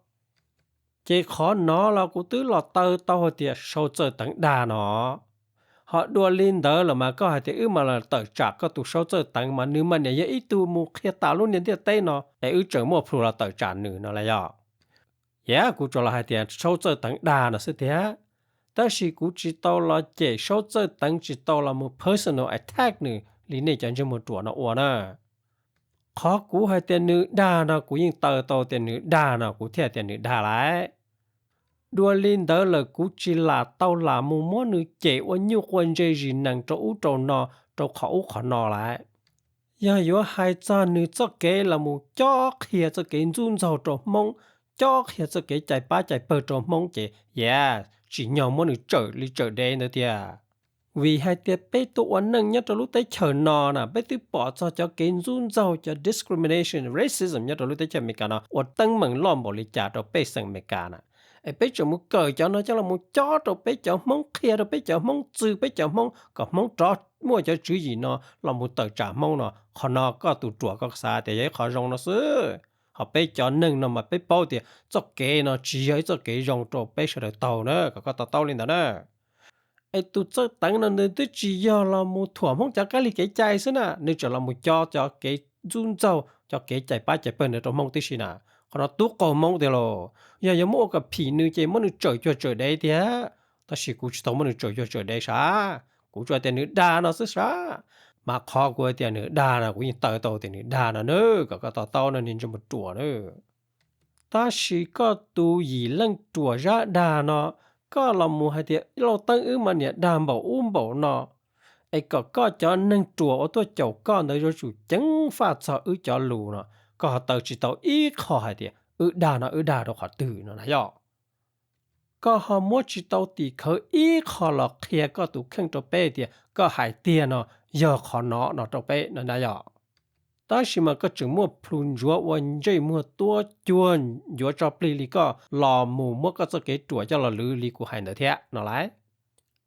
Ces qhov no los kuv twb los taw tau hais tias Saub Txawj Teev dag no. Ho dua li ntawd los mas koj hais tias wb mas los tawm tsam koj tus Saub Txawj Teev mas nws mas niam yog ib tug mus qhia tas lub niag ntiaj teb no es wb tseem muaj plhu los tawm tsam nws no las yog? Yam kuv tsuas los hais tias Saub Txawj Teev dag no xwb tiag. Tab sis kuv tsis tau los cem Saub Txawj Teev, tsis tau los mus personal attack nws li nej cov ntsej muag ruam no ua na. Qhov kuv hais tias nws dag no kuv yeej taw tau tias nws dag no kuv thiaj tias nws dag lauj. Dua li ntawd lawm kuv tsis lam tau lam mus muab nws cem ua nyuj quaj ntse zis nees rau ub rau no, rau qhov ub qhov no lauj. Yog yuav hais txog nws txoj kev los mus cob qhia txoj kev ntxub ntxaug rau Hmoob, cob qhia txoj kev cais pab cais pawg rau Hmoob ces yam tsim nyog muab nws tsawm li tsawm dev ntawd tiag. Vim hais tias peb tuaj ua neej nyob rau lub teb chaws no na peb twb pom txog cov kev ntxub ntxaug, cov discrimination, racism nyob rau lub teb chaws Amelikas no ua teeb meem loj npaum li cas rau pej xeem Amelikas na. Es peb tseem mus kawm cov no coj los mus cob rau peb cov Hmoob, qhia rau peb cov Hmoob, txwv peb cov Hmoob kom Hmoob rov muaj cov tswv yim no los mus tawm tsam Hmoob no. Qhov no koj tus ruam koj xav tias yog ib qho zoo no xwb. Ho peb cov neeg no mas peb paub tias txoj kev no tsis yog ib txoj kev zoo rau peb sawv daws taug na, kom koj to taub li ntawd na. Es tus Txawj Teev no nws twb tsis yog los mus thuam Hmoob cov kab lig kev cai xwb na, nws tseem los mus cob cov kev ntxub ntxaug, cov kev cais pab cais pawg ntawd rau Hmoob tib si na. Qhov no tub qaug Hmoob tiag lauj. Yog yuav muab ua kom phim nws ces muab nws tsawm cuag tsawm dev tiag. Tab sis kuv tsis tau muab nws tsawm cuag tsawm dev sav, kuv tsuas tias nws dag no xwb sav. Mas qhov kuv hais tias nws dag no kuv yeej taw tau tias nws dag no na, kom koj to taub no niag ntsej muag ruam na. Tab sis koj tus yim leej ruam zab dag no, koj los mus hais tias Lauj Teeb wb mas niam dag npaum ub npaum no, es kom koj cov neeg ruam uas tuaj caum koj ntawd yuav tsum ceev faj txog wb cov lus no, koj ho taw tsis tau ib qho hais tias wb dag no wb dag rau qhov twg no na yog? Koj ho muab tsis tau tim khawv ib qho los qhia koj tus kheej rau peb tias koj hais tiag no yog qhov no no rau peb no na yog? Tab sis mas koj tseem muaj plhu ntsuav ua ntsej muag tuab cuag ncuav tso plig li koj los mus muab koj txoj kev ruam coj los lwv li kuv hais ntawd thiab no lauj.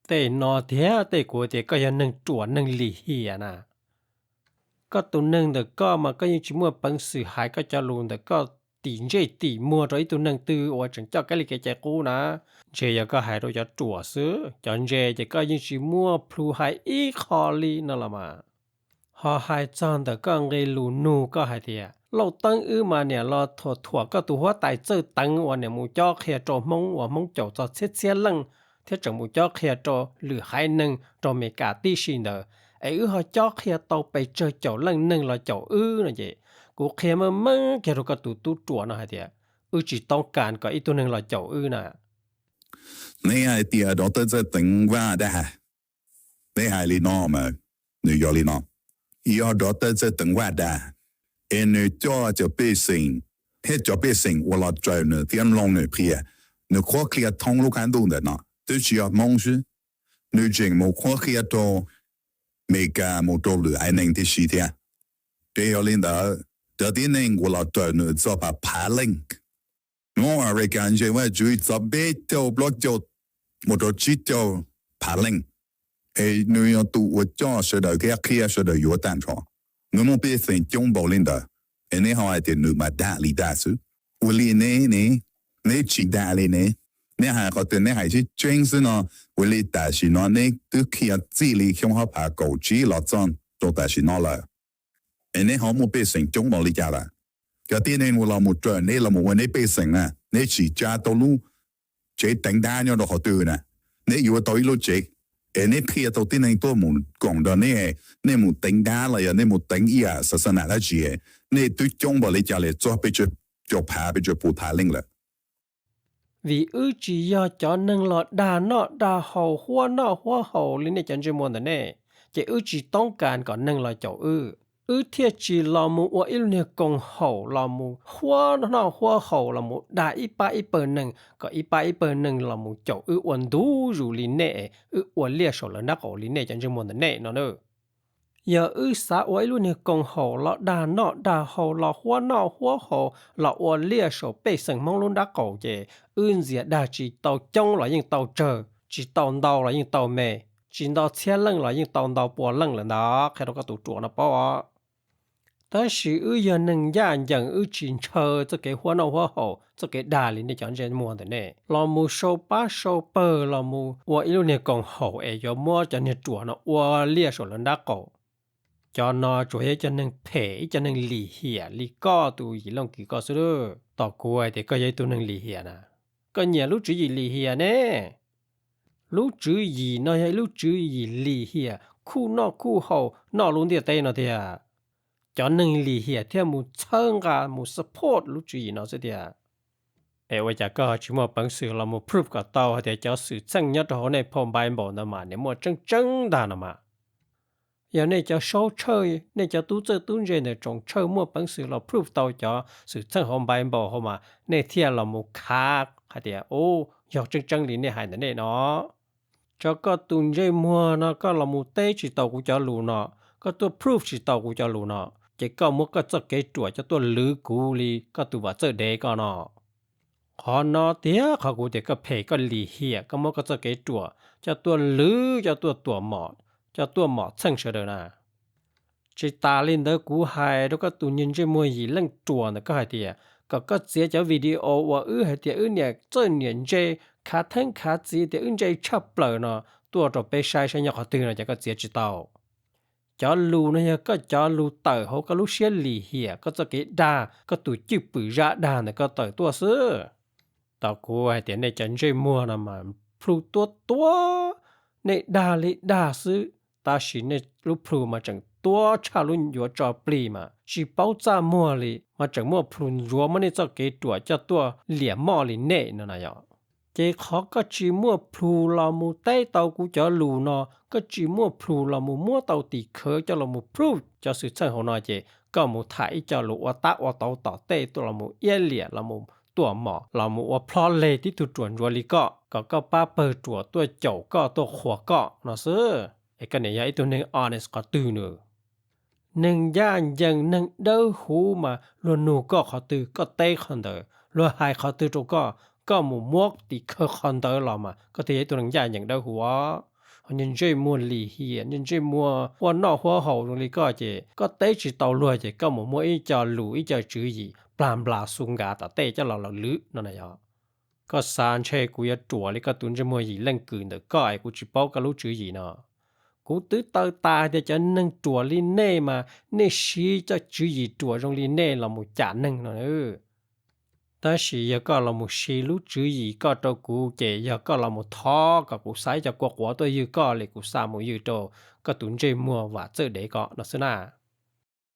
Tej no thiab tej kuv tias koj yog neeg ruam neeg lim hiam na. Koj tus neeg ntawm koj mas koj yeej tsis muaj peev xwm hais koj cov lus ntawm koj tim ntsej tim muag rau ib tug neeg twg uas tseem coj kev li kev cai qub na. Ntshe yog koj hais rau cov ruam xwb, cov ntse ces koj yeej tsis muaj plhu hais ib qho li no los mas. Ho hais txog ntawm koj nqe lus nug koj hais tias Lauj Teeb wb mas niam los thuam thuam koj tus huab tais Txawj Teev uas niam mus cob qhia rau Hmoob uas Hmoob caum txog txhiab txhiab leej, thiab tseem mus cob qhia rau lwm haiv neeg rau Amelikas tib si ntawd, es wb ho cob qhia tau pes tsawg caum leej neeg los caum wb no ces, kuv qhia meej meej kiag rau koj tus tub ruam no hais tias, wb tsis toob kas kom ib tug neeg los caum wb na. Neb hais tias Dr. Txawj Teev Vaj dag, neb hais li no mas, nws yog li no, yog Dr. Txawj Teev Vaj dag, es nws coj cov pej xeem, thiab cov pej xeem uas los raws nws thiab mloog nws qhia, nws qhuab qhia thoob lub qab ntuj ntawm no twb tsis yog Hmoob xwb, nws tseem mus qhuab qhia rau Amelikas mus rau lwm haiv neeg tib si thiab. Ces yog li ntawd, cov tib neeg uas los raws nws txog phav phav leej, North America ntshe Vaj Tswv txog peb caug plaub caug mus rau tsib caug phav leej, es nws yog tus uas coj sawv daws thiab qhia sawv daws yuav tag nrho. Nws muaj pej xeem coob npaum li ntawd, es neb ho hais tias nws mas dag li dag xwb. Ua li neb ne, neb tsis dag li ne. Neb hais qhov twg neb hais tseeb tseeb xwb no. Ua li tam sim no neb twb qhia txij li xyoo ob phav kaum tsib los txog rau tam sim no lawm, es neb ho muaj pej xeem coob npaum li cas lawm? Cov tib neeg uas los mus raws neb los mus ua neb pej xeem na, neb tsim tsa tau lub tsev teev dab nyob rau qhov twg na? Neb yuav tau ib lub tsev, es neb qhia tau tib neeg tuaj mus koom nrog neb, nej mus teev dab los yog nej mus teev ib yam xav xav nam dab tsi, nej twb coob npaum li cas li txog peb caug phav peb caug phav leej lawm? Vim wb tsis yog cov neeg los dag noj dag haus huab noj huab haus li nej cov ntsej muag ntawm nej, ces wb tsis toob kas kom neeg los caum wb. Wb thiaj tsis los mus ua ib lub niag koom haum los mus huab noj huab haus los mus dag ib pab ib pawg neeg kom ib pab ib pawg neeg los mus caum wb ua ntu zus li nej, wb ua liaj saum lawv nrab qaum li nej cov ntsej muag ntawm nej no na. Yog wb xav ua ib lub niag koom haum los dag noj dag haus los huab noj huab haus los ua liaj saum pej xeem Hmoob lub nrab qaum ces wb ntxias dag tsis tau coob los yeej tau tsawg, tsis tau ntau los yeej tau me, tsis ntau txhiab leej los yeej tau ntau pua leej lawm ntag, qhia rau koj tus ruam no paub os. Tab sis wb yog neeg ncaj ncees, wb tsis ntshaw txoj kev huab noj huab haus, txoj kev dag li nej cov ntsej muag ntawm nej los mus sau pab sau pawg los mus ua ib lub niag koom haum es yuav muab cov niag ruam no ua liaj saum lawv nrab qaum. Cov no tsuas yog ib co neeg phem, ib co neeg lim hiam li koj tus Yim Leej Kis koj xwb. Tom kuv hais tias koj yog ib tug neeg lim hiam na. Koj nyiam lub tswv yim lim hiam ne? Lub tswv yim no yog ib lub tswv yim lim hiam, khuj noj khuj haus noj lub ntiaj teb no tiag. Cov neeg lim hiam thiaj mus txhawb nqa mus support lub tswv yim no xwb tiag. Es ua cas koj tsis muaj peev xwm los mus proof kom tau hais tias cov xwm txheej nyob rau hauv nej phau Bible ntawd mas nws muaj tseeb tseeb ntag no mas? Yog nej cov saub tshawj, nej cov tub txawj tub ntse ntawm tsoom tshawj muaj peev xwm los proof tau cov xwm txheej hauv Bible hauv mas nej thiaj los mus khav hais tias, u, yog tseeb tseeb li nej hais ntawm nej no. Tso koj tus ntsej muag no koj los mus teb tsis tau kuv cov lus no, koj tuaj proof tsis tau kuv cov lus no, ces koj muab koj txoj kev ruam coj tuaj lwv kuv li koj tus vam txawj dev koj no. Qhov no tiag qhov kuv tias koj phem koj lim hiam, koj muab koj txoj kev ruam coj tuaj lwv, coj tuaj tuam mom, coj tuaj mom txheej sawv daws na. Tsis tas li ntawd kuv hais rau koj tus niag ntsej muag Yim Leej Ruam ntawm koj hais tias kom koj txiav cov video uas wb hais tias wb niam txawj niam ntse, khav theeb khav txiv tias wb ntse tshaj plaws no tuaj rau peb saib saib nyob qhov twg no ces koj txiav tsis tau. Cov lus no yog koj cov lus tawm hauv koj lub siab lim hiam, koj txoj kev dag, koj tus cwj pwm zaj dag ntawm koj tawm tuaj xwb. Tom kuv hais tias nej cov ntsej muag no mas plhu tuab tuab, nej dag li dag xwb, tab sis nej lub plhu mas tseem tuab tshaj lub ncuav tso plig mas tsis paub txaj muag li, mas tseem muaj plhu ntsuav muab nej txoj kev ruam coj tuaj liam moj li nej no na yom. Ces qhov koj tsis muaj plhu los mus teb tau kuv cov lus no, koj tsis muaj plhu los mus muab tau tim khawv coj los mus proof cov xwm txheej hauv no ces koj mus tham ib co lus ua tab ua tauv tom tej tuaj los mus iab liam los mus tuam mom los mus ua plhob leg tib tug ruam ntsuav li koj kom koj pab pawg ruam tuaj caum koj tuaj qhuas koj no xwb. Es koj niam yog ib tug neeg honest qhov twg nws? Neeg ncaj ncees neeg dawb huv mas luag nug koj qhov twg koj teb qhov ntawd, luag hais qhov twg rau koj, koj mus muab tim khawv qhov ntawd los mas koj thiaj yog ib tug neeg ncaj ncees dawb huv os. Ho niag ntsej muag lim hiam, niag ntsej muag huab noj huab haus zoo li koj ces koj teb tsis tau luag ces koj mus muab ib co lus ib co tswv yim plag nplas xu nkav tom tej coj los lawm lwm no na yog. Koj xav ntshe kuv yuav ruam li koj tus ntsej muag yim leej kws ntawm koj es kuv tsis paub koj lub tswv yim no. Kuv twb taw tas tias cov neeg ruam li nej mas nej siv cov tswv yim ruam zoo li nej los mus cam neeg no. Tab sis yog koj los mus siv lub tswv yim koj rau kuv ces yog koj los mus thov kom kuv xa ib co kua quav tuaj ywg koj li kuv xa mus ywg rau koj tus ntsej muag Vam Txawj Dev ko no xwb na.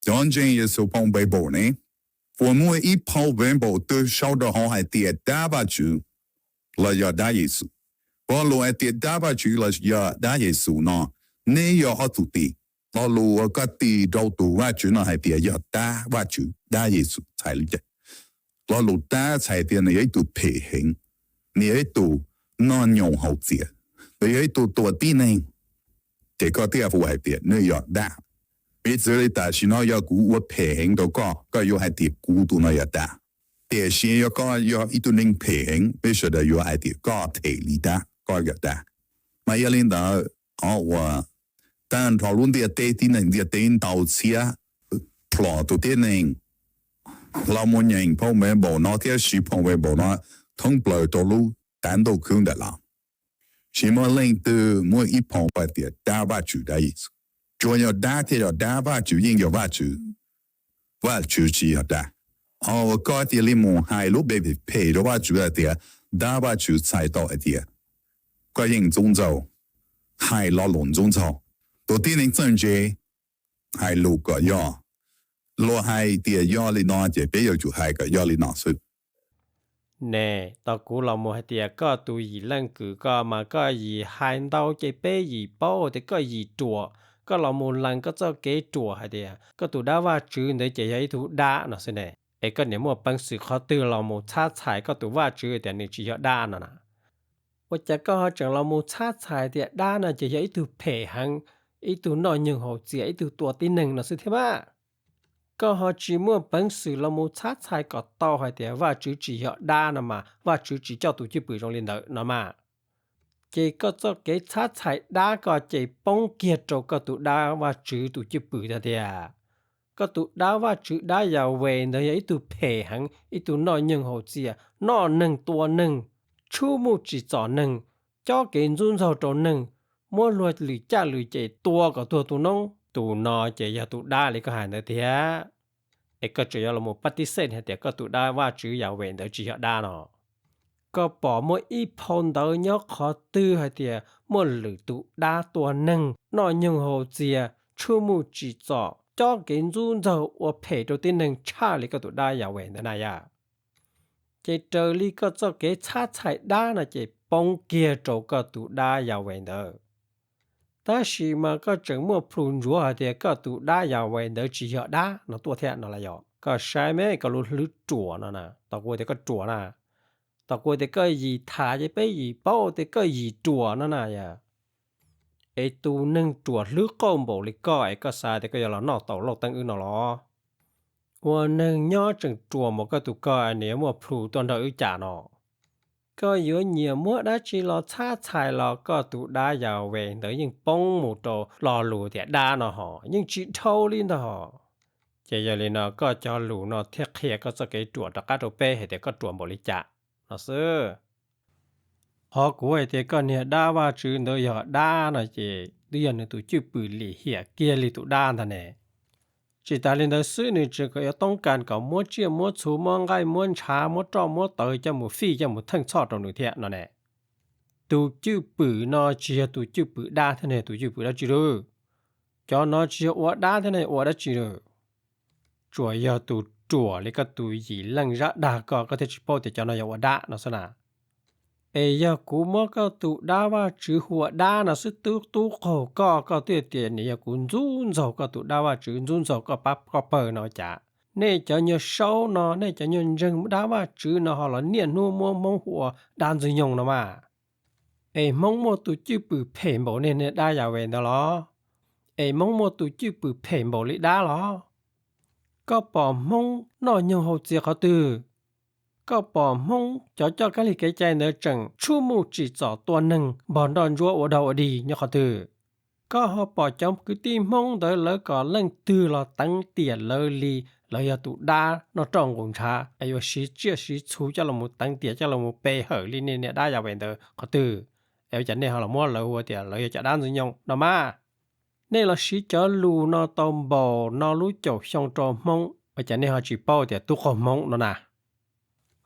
Cov ntseeg Yexus phau npe npaum ne, puas muaj ib phau npe npaum twg sau rau hauv hais tias dab Vajtswv los yog dab Yexus? Pov lus hais tias dab Vajtswv los yog dab Yexus no, neb yog ob tug tis. Lo lus uas koj tis rau tus Vajtswv no hais tias yog dab Vajtswv, dab Yexus txhais li cas? Lo lus dab txhais tias nws yog ib tug phem heev, nws yog ib tug noj nyoos haus txias, nws yog ib tug tua tib neeg, ces koj thiaj hu hais tias nws yog dab. Piv txwv li tam sim no yog kuv ua phem heev rau koj, koj yuav hais tias kuv tus no yog dab. Tiam sis yog koj yog ib tug neeg phem heev, peb sawv daws yuav hais tias koj them li dab, koj yog dab. Mas yog li ntawd, qhov uas tag nrho lub ntiaj teb, tib neeg ntiaj teb ntau txhiab plhom tus tib neeg los mus nyeem phau npe npaum no thiab siv phau npe npaum no thoob plaws rau lub tav ntuj khwb ntawm los, tsis muaj leej twg muaj ib phau hais tias dab Vajtswv, dab Yexus. Tsuas yog dab thiaj yog dab, Vajtswv yeej yog Vajtswv, Vajtswv tsis yog dab. Ho koj cia li mus hais lub npe phem rau Vajtswv hais tias dab Vajtswv txhais tau hais tias koj yeej ntxub ntxaug, hais lo lus ntxub ntxaug. Tus tib neeg txawj ntse hais lus kom yog, luag hais tias yog li no ces peb yuav tsum hais kom yog li no xwb. Ne, tau kuv los mus hais tias koj tus yim leej kws ko mas koj yim hais ntau ces peb yim paub tias koj yim ruam, koj los mus lees koj txoj kev ruam hais tias koj tus dab Vajtswv ntawd ces yog ib tug dab no xwb ne. Es koj niam muaj peev xwm qhov twg los mus txhab txhais koj tus Vajtswv tias nws tsis yog dab no na? Ua cas koj ho tseem los mus txhab txhais tias dab no ces yog ib tug phem heev, ib tug noj nyoog haus txias, ib tug tua tib neeg no xwb thiab mas? Koj ho tsis muaj peev xwm los mus txhab txhais kom tau hais tias Vajtswv tsis yog dab no mas Vajtswv tsis coj tus cwj pwm zoo li ntawd no mas. Ces koj txoj kev txhab txhais dab ko ces poob kiag rau koj tus dab Vajtswv tus cwj pwm tiag tiag. Koj tus dab Vajtswv dab Yahweh ntawd yog ib tug phem heev, ib tug noj nyoog haus txias, noj neeg tua neeg, tshub muj tsim txom neeg, cob kev ntxub ntxaug rau neeg, muab luag lwm caj lwm ces tua kom tuag tu noob. Tus no ces yog tus dab li koj hais ntawd tiag. Es koj tseem yuav los mus pab tib xej hais tias koj tus dab Vajtswv Yahweh ntawd tsis yog dab no. Koj pom muaj ib phau ntawv nyob qhov twg hais tias muaj lwm tus dab tua neeg, noj nyoog haus txias, tshub muj tsim txom, cob kev ntxub ntxaug ua phem rau tib neeg tshaj li koj tus dab Yahweh ntawd na yom? Ces raws li koj txoj kev txhab txhais dab no ces poob kiag rau koj tus dab Yahweh ntawd. Tab sis mas koj tseem muaj plhus ntsuav hais tias koj tus dab Yahweh ntawd tsis yog dab no tuaj thiab no los yog? Koj saib me koj lub hlwb ruam no na, tau kuv tias koj ruam na. Tau kuv tias koj yim tham ces peb yim paub tias koj yim ruam no na yom. Es tus neeg ruam hlwb qauj npaum li koj es koj xav tias koj yuav los noj tau lauj teeb wb no los? Ua neeg nyob tseem ruam npaum koj tus ko es nws yuav muaj plhus tuaj nrog wb cas no? Koj yuav nyiam muab dab tsi los txhab txhais los koj tus dab Yahweh ntawd yeej poob mus rau lo lus tias dab no ho yeej tsis dhau li ntag hos. Ces yog li no koj cov lus no thiaj qhia koj txoj kev ruam rov qab rau peb hais tias koj ruam npaum li cas no xwb. Qhov kuv hais tias koj niag dab Vajtswv ntawd yog dab no ces twb yog nws tus cwj pwm lim hiam kiag li tus dab ntag ne. Tsis tas li ntawd xwb, nws tseem kom yuav toob kas kom muab tsiaj muab txhu, muab nqaij muab ntshav, muab roj muab tawv coj mus fij coj mus theej txhoj rau nws thiab no ne. Tus cwj pwm no tsis yog tus cwj pwm dab thiab ne, tus cwj pwm dab tsi lawm? Cov no tsis yog ua dab thiab ne, ua dab tsi lawm? Tsuas yog tus ruam li koj tus yim leej zab dag ko, koj thiaj tsis paub tias cov no yog ua dab no xwb na. Es yog kuv muab koj tus dab Vajtswv hu ua dab no xwb, tub tub qaug koj, koj twb tias nws yog kuv ntxub ntxaug koj tus dab Vajtswv, ntxub ntxaug koj pab koj pawg no cas? Nej cov nyuag saub no, nej cov nyuag ntseeg dab Vajtswv no ho los niaj hnub muab Hmoob hu ua dab Ntxwg Nyoog no mas. Es Hmoob muaj tus cwj pwm phem npaum nej niag dab Yahweh ntawd los? Es Hmoob muaj tus cwj pwm phem npaum li dab los? Koj pom Hmoob noj nyoog haus txias qhov twg? Koj pom Hmoob cov coj kab lig kev cai ntawd tseem tshub muj tsim txom tua neeg npog nroj ntsuab ua dog ua dig nyob qhov twg? Koj ho pom cov kwv tij Hmoob ntawd lawv kom leej twg los teev tiam lawv li lawv yog tus dab noj roj nqus ntshav es yuav siv tsiaj siv txhu coj los mus teev tiam coj los mus pe hawm li nej niam dab Yas Vev ntawd qhov twg? Es ua cas nej ho los muab lawv hu tias lawv yog cov dab Ntxwg Nyoog no mas? Nej los siv cov lus no tau npaum no lub caum xyoo rau Hmoob, ua cas nej ho tsis paub tias tub qaug Hmoob no na?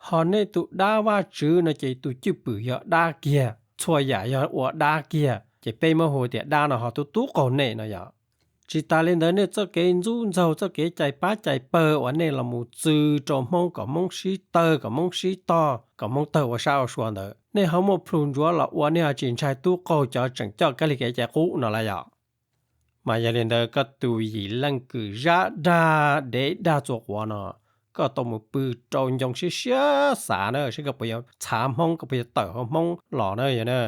Ho nej tus dab Vajtswv no ces tus cwj pwm yog dab kiag, txhua yam yog ua dab kiag, ces peb muab hu tias dab no ho tub tub qaug nej no yom. Tsis tas li ntawd nej txoj kev ntxub ntxaug, txoj kev cais pab cais pawg uas nej los mus txw rau Hmoob kom Hmoob sib tawg, kom Hmoob sib tog, kom Hmoob tawg ua sab ua sua ntawd, nej ho muaj plhus ntsuav los ua nej ho tsis ntshai tub qaug cov tseem coj kab lig kev cai qub no lawm yom. Mas yog li ntawd koj tus yim leej kwm zab dag dev dag txua quav no, koj tau mus pw rau ncoo siab siab xav na, saib koj puas yuav txhav Hmoob, koj puas yuav tawm hauv Hmoob los na yog na.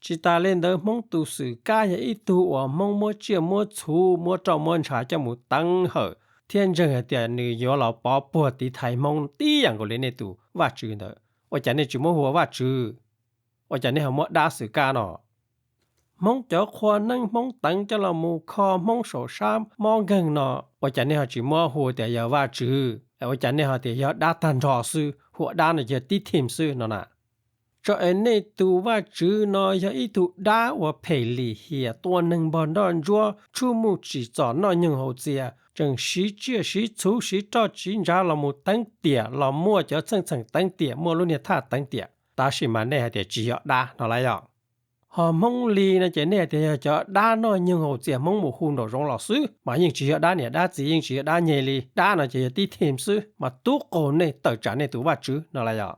Tsis tas li ntawd Hmoob tus xwm kab yog ib tug uas Hmoob muab tsiaj muab txhu, muab roj muab ntsha coj mus teev hawm thiab ntseeg hais tias nws yuav los pov puag tiv thaiv Hmoob tib yam nkaus li nej tus Vajtswv ntawd, ua cas nej tsis muab hu ua Vajtswv? Ua cas nej ho muab dab xwm kab no? Hmoob cov qhua neeb Hmoob teev coj los mus kho Hmoob saum sab mob nkeeg no, ua cas nej ho tsis muab hu tias yog Vajtswv? Ua cas nej ho tias yog dab tag nrho xwb, hu ua dab no yog tib thim xwb no na? Tso es nej tus Vajtswv no yog ib tug dab uas phem lim hiam, tua neeg npog nroj ntsuab, tshuaj muj tsim txom noj nyoog haus txias, tseem siv tsiaj siv txhu siv roj siv ntsha los mus teev tiam, los muaj cov txheej txheem teev tiam, muaj lub niag thaj teev tiam, tab sis mas nej hais tias tsis yog dab no lawm yom. Ho Hmoob li no ces nej hais tias yog cov dab noj nyoog haus txias Hmoob mus hu nraum zoov los xwb, mas yeej tsis yog dab niam dab txiv, yeej tsis yog dab nyeg li, dab no ces yog tib thim xwb, mas tub qaug nej tawm tsam nej tus Vajtswv no lawm yom.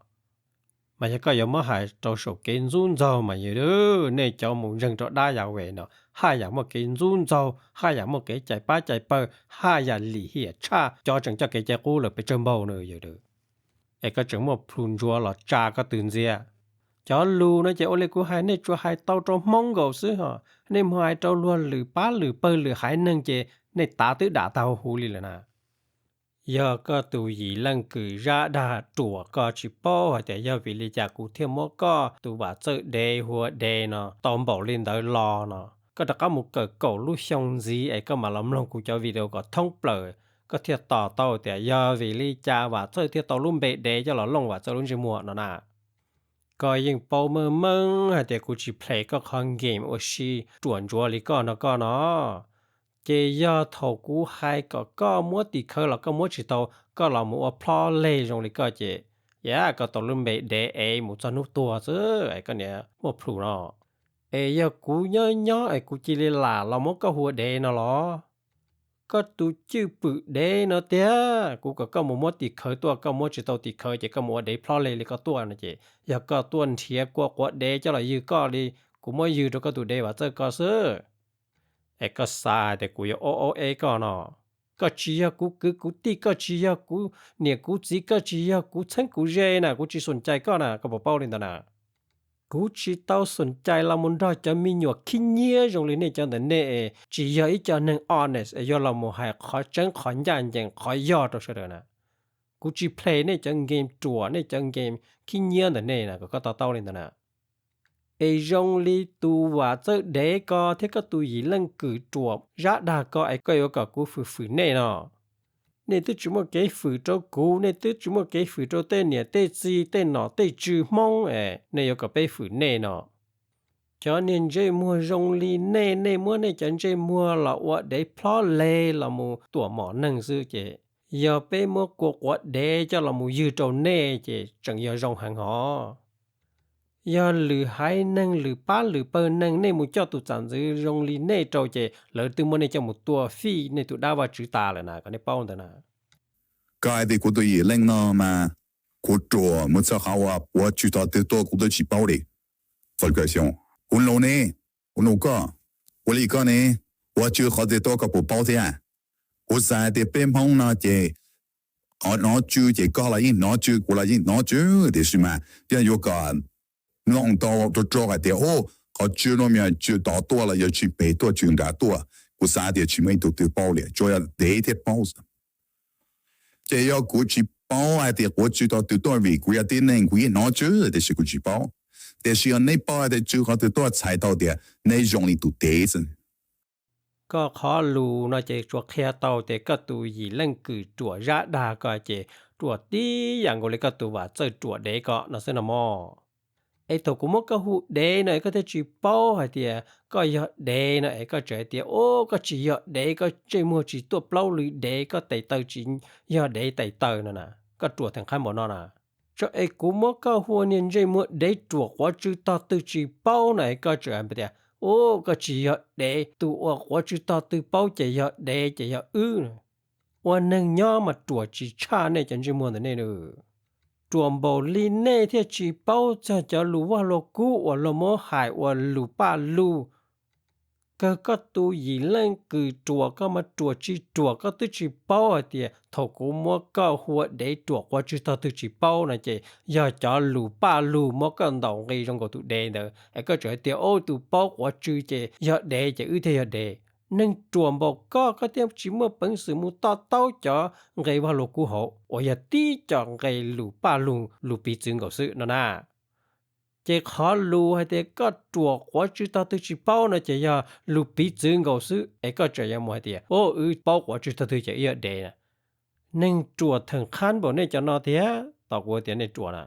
Mas yog koj yuav muab hais rau saum kev ntxub ntxaug mas yog nej cov mus ntseeg rau dab Yas Vev no, haj yam muaj kev ntxub ntxaug, haj yam muaj kev cais pab cais pawg, haj yam lim hiam tshaj cov tseem coj kev cai qub lawm pes tsawg npaug no yog. Es koj tseem muaj plhus ntsuav los tsa koj tus ntxiag. Cov lus no ces ua li kuv hais nej tsuas hais tau rau Hmoob nkaus xwb os, nej mus hais rau luag lwm pab lwm pawg lwm haiv neeg ces nej tav twb dam tag huv huv li lawm na. Yog koj tus yim leej kwm zab dag ruam koj tsis paub hais tias yog vim li cas kuv thiaj muab koj tus Vam Txawj Dev hu ua Dev no tau npaum li ntawd los no, koj rov qab mus kawm kaum lub xyoo ntxiv es koj mam los mloog kuv cov video kom thoob plaws, koj thiaj to taub tias yog vim li cas Vam Txawj thiaj tau lub npe Dev coj los looj Vam Txawj lub ntsej muag no na. Koj yeej paub meej meej hais tias kuv tsis play koj qhov game ua si ruam ntsuav li koj no koj no. Ces yog thaum kuv hais kom koj muab tim khawv los koj muab tsis tau, koj los mus ua plob leg zoo li koj ces, yam koj tau lub npe Dev es mus txog hnub tuag xwb es koj niam muaj plhus no. Es yog kuv nyob nyob es kuv cia li lam los muab koj hu ua Dev no los? Koj tus cwj pwm Dev no tiag, kuv kom koj mus muab tim khawv tuaj, koj muab tsis tau tim khawv ces koj mus ua Dev plob leg li koj tuaj no ces yog koj tuaj nrhiav kua quav Dev coj los ywg koj li kuv muab ywg rau koj tus Dev Vam Txawj koj xwb. Es koj xav hais tias kuv yuav ob ob eb koj no? Koj tsis yog kuv kwv kuv tij, koj tsis yog kuv niam kuv txiv, koj tsis yog kuv txheeb kuv ze na, kuv tsis xom cai koj na, koj puas paub li ntawd na? Kuv tsis tau xom cai los mus nrog cov me nyuam khib nyiab zoo li nej cov ntawm nej, tsis yog ib co neeg honest es yuav los mus hais qhov tseeb qhov ncaj ncees qhov yog rau sawv daws na. Kuv tsis play nej cov game ruam, nej cov game khib nyiab ntawm nej na, kom koj to taub li ntawd na. Es zoo li tus Vam Txawj Dev ko thiab koj tus yim leej kwm ruam zab dag ko es koj yuav kom kuv fwm fwm nej no? Nej twb tsis muaj kev fwm rau kuv, nej twb tsis muaj kev fwm rau tej niam tej txiv tej nom tej tswv Hmoob es nej yuav kom peb fwm nej no? Cov niag ntsej muag zoo li nej, nej muab nej cov ntsej muag los ua Dev plob leg los mus tuam mom neeg xwb ces, yog peb muab kua quav Dev coj los mus ywg rau nej ces tseem yog zoo heev hov. Yog lwm haiv neeg lwm pab lwm pawg neeg nej mus coj tus txam ntxwv zoo li nej rau ces lawv twb muab nej coj mus tua fij nej tus dab Vajtswv tas lawm na, kom nej paub ntawd na. Koj hais tias kuv tus yim leej no mas kuv ruam mus txog qhov uas puav tsw tog twg tuaj kuv twb tsis paub li. Kuv nug ne, kuv nug koj, ua li koj ne, puav tsw qhov twg tuaj koj puas paub thiab? Kuv xav tias peb Hmoob no ces qhov hnov tsw ces koj los yeej hnov tsw, kuv los yeej hnov tsw, tiam sis mas yog yuav kom mloog tau rau rau hais tias, o, qhov tsw no mas tsw tod tuaj los yog tsw pem tuaj tsw nrad tuaj, kuv xav tias tsis muaj ib tug twg paub li, tsuas yog Dev thiaj paub xwb. Ces yog kuv tsis paub hais tias puav tsw tog twg tuaj vim kuv yog tib neeg kuv yeej hnov tsw tiam sis kuv tsis paub. Tiam sis yog neb paub hais tias tsw qhov twg tuaj txhais tau tias neb zoo li tus Dev xwb. Koj qhov lus no ces tsuas qhia tau tias koj tus yim leej kws ruam zab dag ko ces ruam tib yam nkaus li koj tus vam txawj ruam dev ko no xwb no mog. Es thaum kuv muab koj hu dev no es koj thiaj tsis paub hais tias koj yog dev no es koj tseem hais tias, o, koj tsis yog dev, koj ntsej muag tsis tuaj plaub lw dev, koj tes taw tsis yog dev tes taw no na, koj ruam theem qhab npaum no na. Tso es kuv muab koj hu ua niag ntsej muag dev ruam quav tsw tog twg tsis paub no es koj tseem hais tias, u, koj tsis yog dev, tus uas quav tsw tog twg paub ces yog dev ces yog wb. Ua neeg nyob mas ruam tsis tshaj nej cov ntsej muag ntawm nej. Ruam npaum li nej thiaj tsis paub txog cov lus vaj luag kub uas luag muab hais ua lus paj lug. Kawg koj tus yim leej kws ruam koj mas ruam tsis ruam koj twb tsis paub hais tias thaum kuv muab koj hu ua dev ruam quav tsw tog twg tsis paub no ces yog cov lus paj lug muab koj ntaus nqi zoo nkaus tus dev ntawd es koj tseem hais tias, o, tus paub quav tsw ces yog dev ces wb thiaj yog dev. Neeg ruam npaum koj, koj thiaj tsis muaj peev xwm mus to taub cov nqe vaj luag kub hauv uas yog tib co nqe lus paj lug lus piv txwv nkaus xwb no na. Ces qhov lus hais tias koj ruam quav tsw tog twg tsis paub no ces yog lus piv txwv nkaus xwb es koj tseem yuav mus hais tias, o, wb paub quav tsw tog twg ces wb yog dev na. Neeg ruam theem qhab npaum nej cov no thiab tau kuv tias nej ruam na.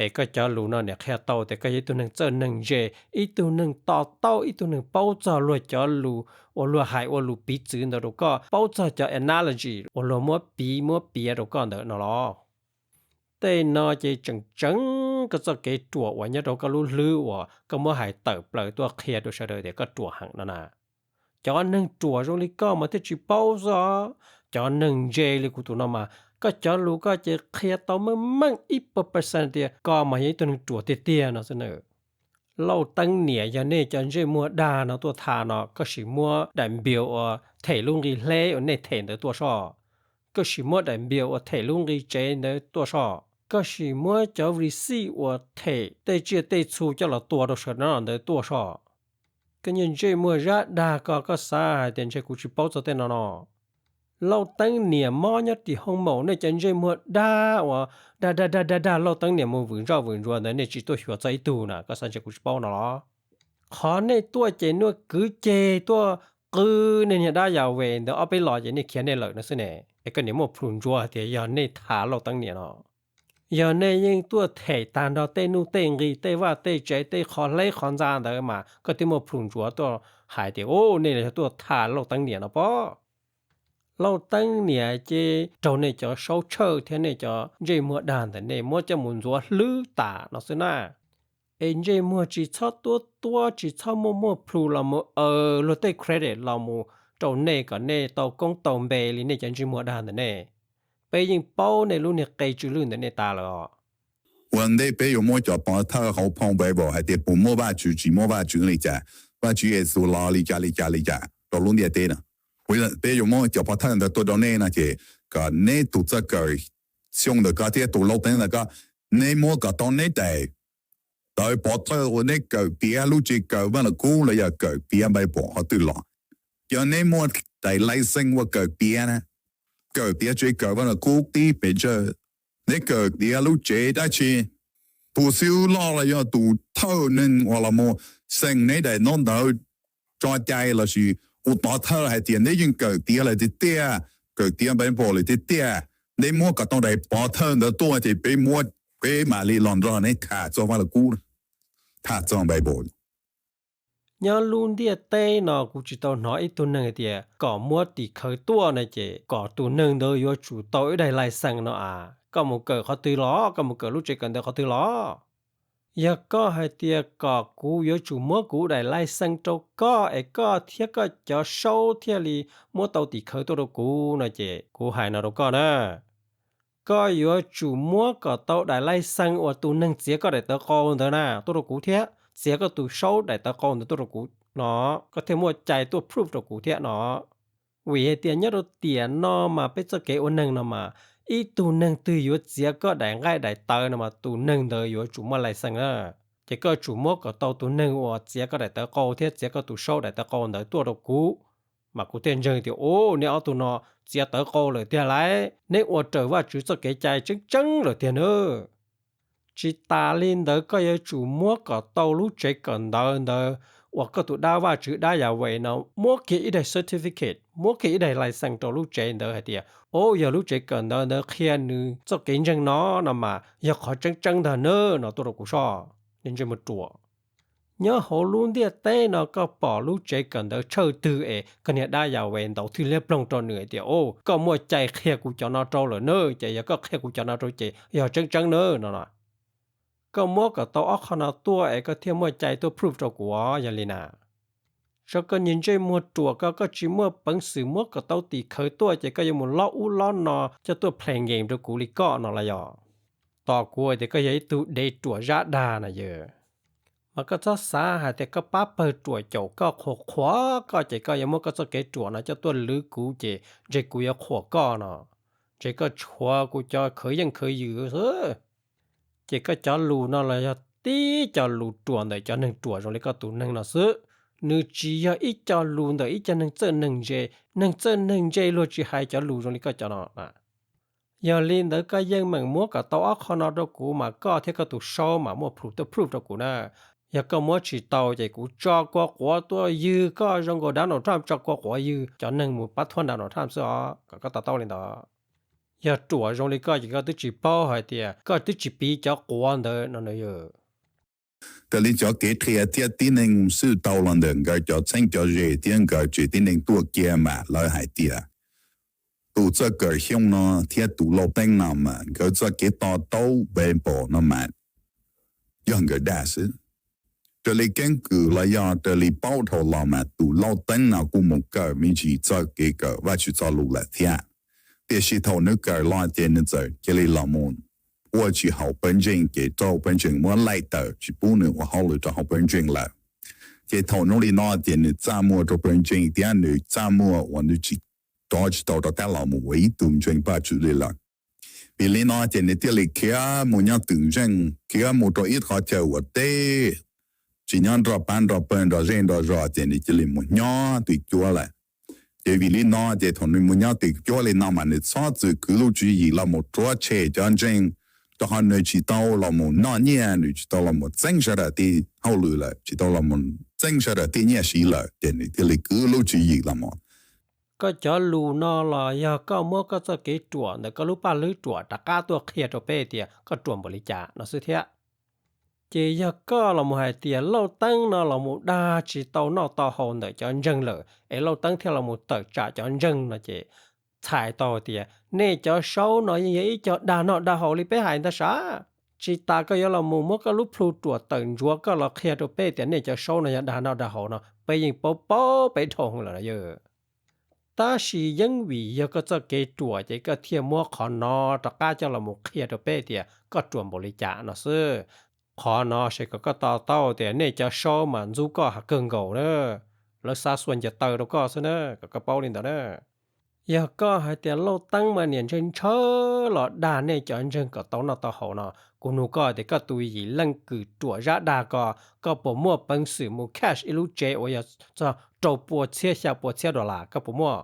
Es koj cov lus no nim qhia tau tias koj yog ib tug neeg txawj neeg ntse, ib tug neeg to taub, ib tug neeg paub txog luag cov lus uas luag hais ua lus piv txwv ntawd rau koj, paub txog cov analogy uas luag muab piv muab piav rau koj ntawd no los. Tej no ces tseem tseev koj txoj kev ruam uas nyob rau koj lub hlwb uas koj muab hais tawm plaws tuaj qhia rau sawv daws tias koj ruam heev no na. Cov neeg ruam zoo li koj mas thiaj tsis paub xwb os. Cov neeg ntse li kuv tus no mas koj cov lus koj ces qhia tau meej meej ib puas percent tias koj mas yog ib tug neeg ruam tiag tiag no xwb na. Lauj Teeb niam, yog nej cov ntsej muag dag no tuaj tham no, koj sim muab daim npias uas them lub nqi hleb uas nej them ntawd tuaj soj. Koj sim muab daim npias uas them lub nqi tsev ntawd tuaj soj. Koj sim muab cov receipt uas them tej tsiaj tej txhu coj los tua rau sawv daws ntawd tuaj soj. Koj niag ntsej muag zab dag ko, koj xav hais tias ntshe kuv tsis paub txog tej no no? Lauj Teeb niam, mob nyob tim hoo maum, nej cov ntsej muag dag uas dag dag dag dag dag Lauj Teeb niam mus vwm ntsoj vwm ntsuav ntawd nej tsis tuaj xyuas txog ib tug na, koj xav ntshe kuv tsis paub no los? Qhov nej tuaj ces nuaj kwv ceg tuaj qw nej niag dab yas ves ntawd ob peb los ces nej khiav nej lawm no xwb ne. Es koj niam muaj plhus ntsuav hais tias yog nej tham Lauj Teeb niam no. Yog nej yeej tuaj them tag nrho tej nuj tej nqi tej vaj tej tsev tej qhov hleb qhov ntxa ntawd mas koj twb muaj plhus ntsuav tuaj hais tias, u, nej los yog tuaj tham Lauj Teeb niam no pob. Lauj Teeb niam ces raug nej cov saub tshawj thiab nej cov ntsej muag dag ntawm nej muab coj mus ntxuav hlwb tas no xwb na. Es ntsej muag tsis txhob tuab tuab, tsis txhob muaj muaj plhus los mus aws luag tej credit los mus rau nej kom nej tau koob tau npe li nej cov ntsej muag dag ntawm nej. Peb yeej paub nej lub niag qe tsw lwj ntawm nej tas lawm os. Ua ntej peb yuav muab cov pov thawj hauv phau Bible hais tias puas muaj Vajtswv tsis muaj Vajtswv li cas, Vajtswv Yexus los li cas li cas li cas rau lub ntiaj teb no, peb yuav muab cov pov thawj ntawd tuaj rau nej no ces kom neb tus txawj kawm Xyooj ntawm koj thiab tus Lauj Teeb ntawm koj, neb muab kom tau neb daim tawv pov thawj uas neb kawm piav lub tsev kawm Vaj Lug Kub los yog kawm piav Npaiv Npaum qhov twg los. Yog neb muaj daim license uas kawm piav na, kawm piav tsev kawm Vaj Lug Kub tib pes tsawg, neb kawm piav lub tsev dab tsi, tus xib hwb loj los yog tus thawj neeg uas los mus xeem neb daim ntaub ntawv tso cai lossis tus pov thawj hais tias neb yeej kawm piav lawm tiag tiag, kawm piav Npaiv Npaum lawm tiag tiag, neb muab kom tau daim pov thawj ntawd tuaj ces peb muab, peb mam li los nrog neb tham txog Vaj Lug Kub, tham txog Npaiv Npaum. Nyob lub ntiaj teb no kuv tsis tau hnov ib tug neeg hais tias kom muab tim khawv tuaj no ces kom tus neeg ntawd yuav tsum tau ib daim license no as, koj mus kawm qhov twg los, koj mus kawm lub tsev kawm ntawv qhov twg los. Yog koj hais tias kom kuv yuav tsum muab kuv daim license rau koj es koj thiab koj cov saub thiaj li muab tau tim khawv tuaj rau kuv no ces kuv hais no rau koj na. Koj yuav tsum muab kom tau daim license uas tus neeg txiav koj daim tawv qau ntawd na tuaj rau kuv thiab txiav koj tus saub daim tawv qau ntawd tuaj rau kuv no, koj thiaj muaj cai tuaj proof rau kuv thiab no. Vim hais tias nyob rau tiam no mas peb txoj kev ua neeg no mas ib tug neeg twg yuav txiav koj daim nqaij daim tawv no mas tus neeg ntawd yuav tsum muaj license na. Ces koj tsum muab kom tau tus neeg uas txiav koj daim tawv qau thiab txiav koj tus saub daim tawv qau ntawd tuaj rau kuv, mas kuv thiaj ntseeg tias, u, neb ob tug no txiav tawv qau lawm tiag lauj, neb ua raws Vajtswv txoj kev cai tseeb tseeb lawm tiag nawb. Tsis tas li ntawd koj yuav tsum muab kom tau lub tsev kawm ntawv ntawd uas koj tus dab Vaj Tswv dab Yas Ves no muab kiag ib daim certificate, muab kiag ib daim license rau lub tsev ntawd hais tias, o, yog lub tsev kawm ntawv ntawd qhia nws txoj kev ntseeg no no mas yog qhov tseeb tseeb ntag na no tuaj rau kuv soj, niag ntsej muag ruam. Nyob hauv lub ntiaj teb no koj pom lub tsev kawm ntawv tshawj twg es koj niag dab Yas Ves ntaus thwj liab ploog rau nws hais tias, o, koj muaj cai qhia kuv cov no rau lawm na, ces yog koj qhia kuv cov no rau ces yog tseeb tseeb na no no. Koj muab kom tau ob qho no tuaj es koj thiaj muaj cai tuaj proof rau kuv os, yog li na. Tso koj niag ntsej muag ruam ko, koj tsis muaj peev xwm muab kom tau tim khawv tuaj ces koj yuav mus lob ub lob no coj tuaj play game rau kuv li koj no los yog? Tos kuv tias koj yog ib tug dev ruam zab dag na yawg. Mas koj txhob xav hais tias koj pab pawg ruam caum koj qhuas qhuas koj ces koj yuav muab koj txoj kev ruam no coj tuaj lwv kuv ces ntshe kuv yuav qhuas koj no. Ntshe koj tshuav kuv cov khawv yeej khawv yws xwb. Ces koj cov lus no los yog tib co lus ruam ntawm cov neeg ruam zoo li koj tus neeg no xwb. Nws tsis yog ib co lus ntawm ib co neeg txawj neeg ntse. Neeg txawj neeg ntse luag tsis hais cov lus zoo li koj cov no. Yog li ntawd koj yeej meem muab kom tau ob qho no rau kuv mas koj thiab koj tus saub mas muaj proof tuaj proof rau kuv na. Yog koj muab tsis tau ces kuv tso kua quav tuaj ywg koj zoo nkaus Donald Trump tso kua quav ywg cov neeg mus pab thuab Donald Trump xwb os, kom koj to taub li ntawd. Yog ruam zoo li koj ces koj twb tsis paub hais tias koj twb tsis piv cov quav ntawd no na yawg. Raws li cov kev qhia thiab tib neeg xwb tau los ntawm nkawd cov txheeb cov ze thiab nkawd tsev tib neeg tuaj kiag mas lawv hais tias tus txawj kawm xyoo no thiab tus Lauj Teeb no mas nkawd txoj kev to taub npe npaum no mas yog nkawd dag xwb. Raws li keeb kwm los yog raws li paub dhau los mas tus Lauj Teeb no kuj mus kawm me ntsis txoj kev kawm Vajtswv txoj lus lawm thiab. Tiam sis thaum nws kawm los ces nws txawm cia li los mus ua tsis haum pawg ntseeg ces raug pawg ntseeg muab laij tawm tsis pub nws ua hauj lwm rau hauv pawg ntseeg lawm. Ces thaum hnub li no ces nws txaj muag rau pawg ntseeg thiab nws txaj muag uas nws tsis rov tsis tau rov qab los mus ua ib tug ntseeg Vajtswv li lawm. Vim li no ces nws thiaj li khiav mus nyob twm ntseej, khiav mus rau ib qhov chaw uas teb, tsis nyob nrog pab nrog pawg nrog zej nrog zos ces nws cia li mus nyob twm cuab lawm. Ces vim li no ces thaum nws mus nyob twm cuab li no mas nws txhob txwm kwv lub tswv yim los mus rhuav tshem cov ntseeg, rau qhov nws tsis tau los mus noj nyiaj, nws tsis tau los mus txeeb sawv daws tej hauj lwm lawm, tsis tau los mus txeeb sawv daws tej nyiaj siv lawm ces nws thiaj li kwv lub tswv yim los mus. Koj cov lus no los yog koj muab koj txoj kev ruam ntawm koj lub paj lwb ruam rov qab tuaj qhia rau peb tias koj ruam npaum li cas no xwb thiab. Ces yog koj los mus hais tias Lauj Teeb no los mus dag tsis tau noj tau haus ntawm cov ntseeg lawm es Lauj Teeb thiaj los mus tawm tsam cov ntseeg no ces txhais tau tias nej cov saub no yeej yog ib co dag noj dag haus li peb hais ntag sav. Tsis tas koj yuav los mus muab koj lub plhu ruam tawm ntsuav koj los qhia rau peb tias nej cov saub no yog dag noj dag haus no peb yeej paub paub peb dhau lawm no yawg. Tab sis yeeb vim yog koj txoj kev ruam ces koj thiaj muab qhov no rov qab coj los mus qhia rau peb tias koj ruam npaum li cas no xwb. Qhov no ces kom koj to taub tias nej cov saub mas ntxub koj kawg nkaus na. Lawv xa xuas ncaws taw rau koj xwb na, kom koj paub li ntawd na. Yog koj hais tias Lauj Teeb mas niam ntshaw ntshaw los dag nej cov ntseeg kom tau noj tau haus no, kuv nug koj tias koj tus yim leej kws ruam zab dag ko, koj puas muaj peev xwm mus cash ib lub tsev uas yog txog rau pua txhiab xya pua txhiab dollar, koj puas muaj?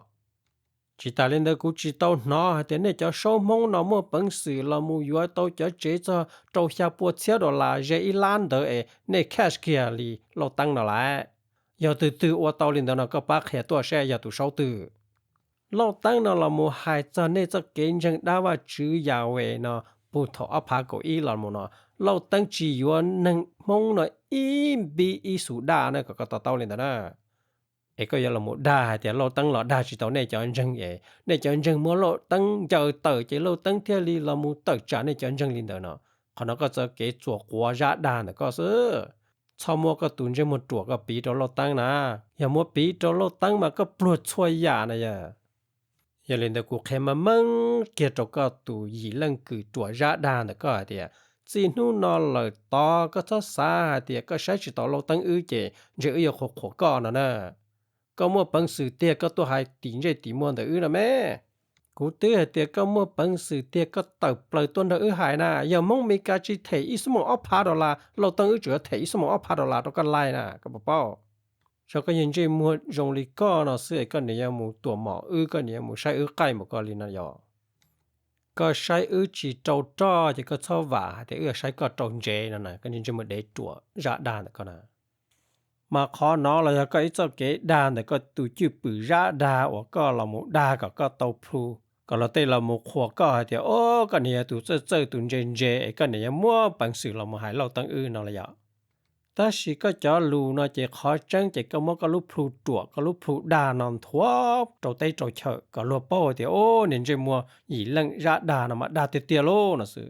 Tsis tas li ntawd kuv tsis tau hnov hais tias nej cov saub Hmoob no muaj peev xwm los mus yuav tau cov tsev txog rau xya pua txhiab dollar ze ib lab ntawd es nej cash kiag li Lauj Teeb no lawm. Yog tus twg ua tau li ntawd no koj pab qhia tuaj seb yog tus saub twg. Lauj Teeb no los mus hais txog nej txoj kev ntseeg dab Vajtswv Yahweh no, puag thaum ob phav kaum ib los mus no, Lauj Teeb tsis yuav neeg Hmoob no ib npib ib xu daj na, kom koj to taub li ntawd na. Es koj yuav los mus dag hais tias Lauj Teeb los dag tsis tau nej cov ntseeg es nej cov ntseeg muab Lauj Teeb ncaws tawm ces Lauj Teeb thiaj li los mus tawm tsam nej cov ntseeg li ntawd no. Qhov no koj txoj kev txuas quav zab dag ntawm koj xwb. Txhob muab koj tus ntsej muag ruam koj piv rau Lauj Teeb na. Yog muab piv rau Lauj Teeb mas koj pluag txhua yam na yog. Yog li ntawd kuv qhia meej meej kiag rau koj tus yim leej kws ruam zab dag ntawm koj hais tias, txij hnub no lawm tod koj txhob xav hais tias koj saib tsis taus Lauj Teeb wb ces ntshe wb yuav qhuas qhuas koj no na. Koj muaj peev xwm tiag koj tuaj hais tim ntsej tim muag ntawm wb no me. Kuv twb hais tias koj muaj peev xwm tiag koj tawm plaws tuaj nrog wb hais na. Yog Hmoob Mes Kas tsis them ib xuab moos ob phav dollar, Lauj Teeb wb tseem yuav them ib xuab moos ob phav dollar rau koj laij na, koj puas paub? Tso koj yog ntsej muag zoo li koj no xwb es koj niam yuav mus tuam mom wb, koj niam yuav mus saib wb qaij mus koj li no yog. Koj saib wb tsis rau roj ces koj txhob vam hais tias wb yuav saib koj rau ntsev no na, koj ntsej muag dev ruam zab dag ntawm koj na. Mas qhov no los yog koj ib txoj kev dag ntawm koj tus cwj pwm zab dag uas koj los mus dag kom koj tau plhu, kom luag tej los mus qhuas koj hais tias o, koj niag yog tus txawj txawj tus ntse ntse es koj niag yuav muab peev xwm los mus hais lauj teeb wb no los yom. Tab sis koj cov lus no ces qhov tseeb ces koj muab koj lub plhu ruam koj lub plhu dag no nthuav rau teb rau chaw kom luag paub tias o, niag ntsej muag yim leej zab dag no mas dag tiag tiag lauj no xwb.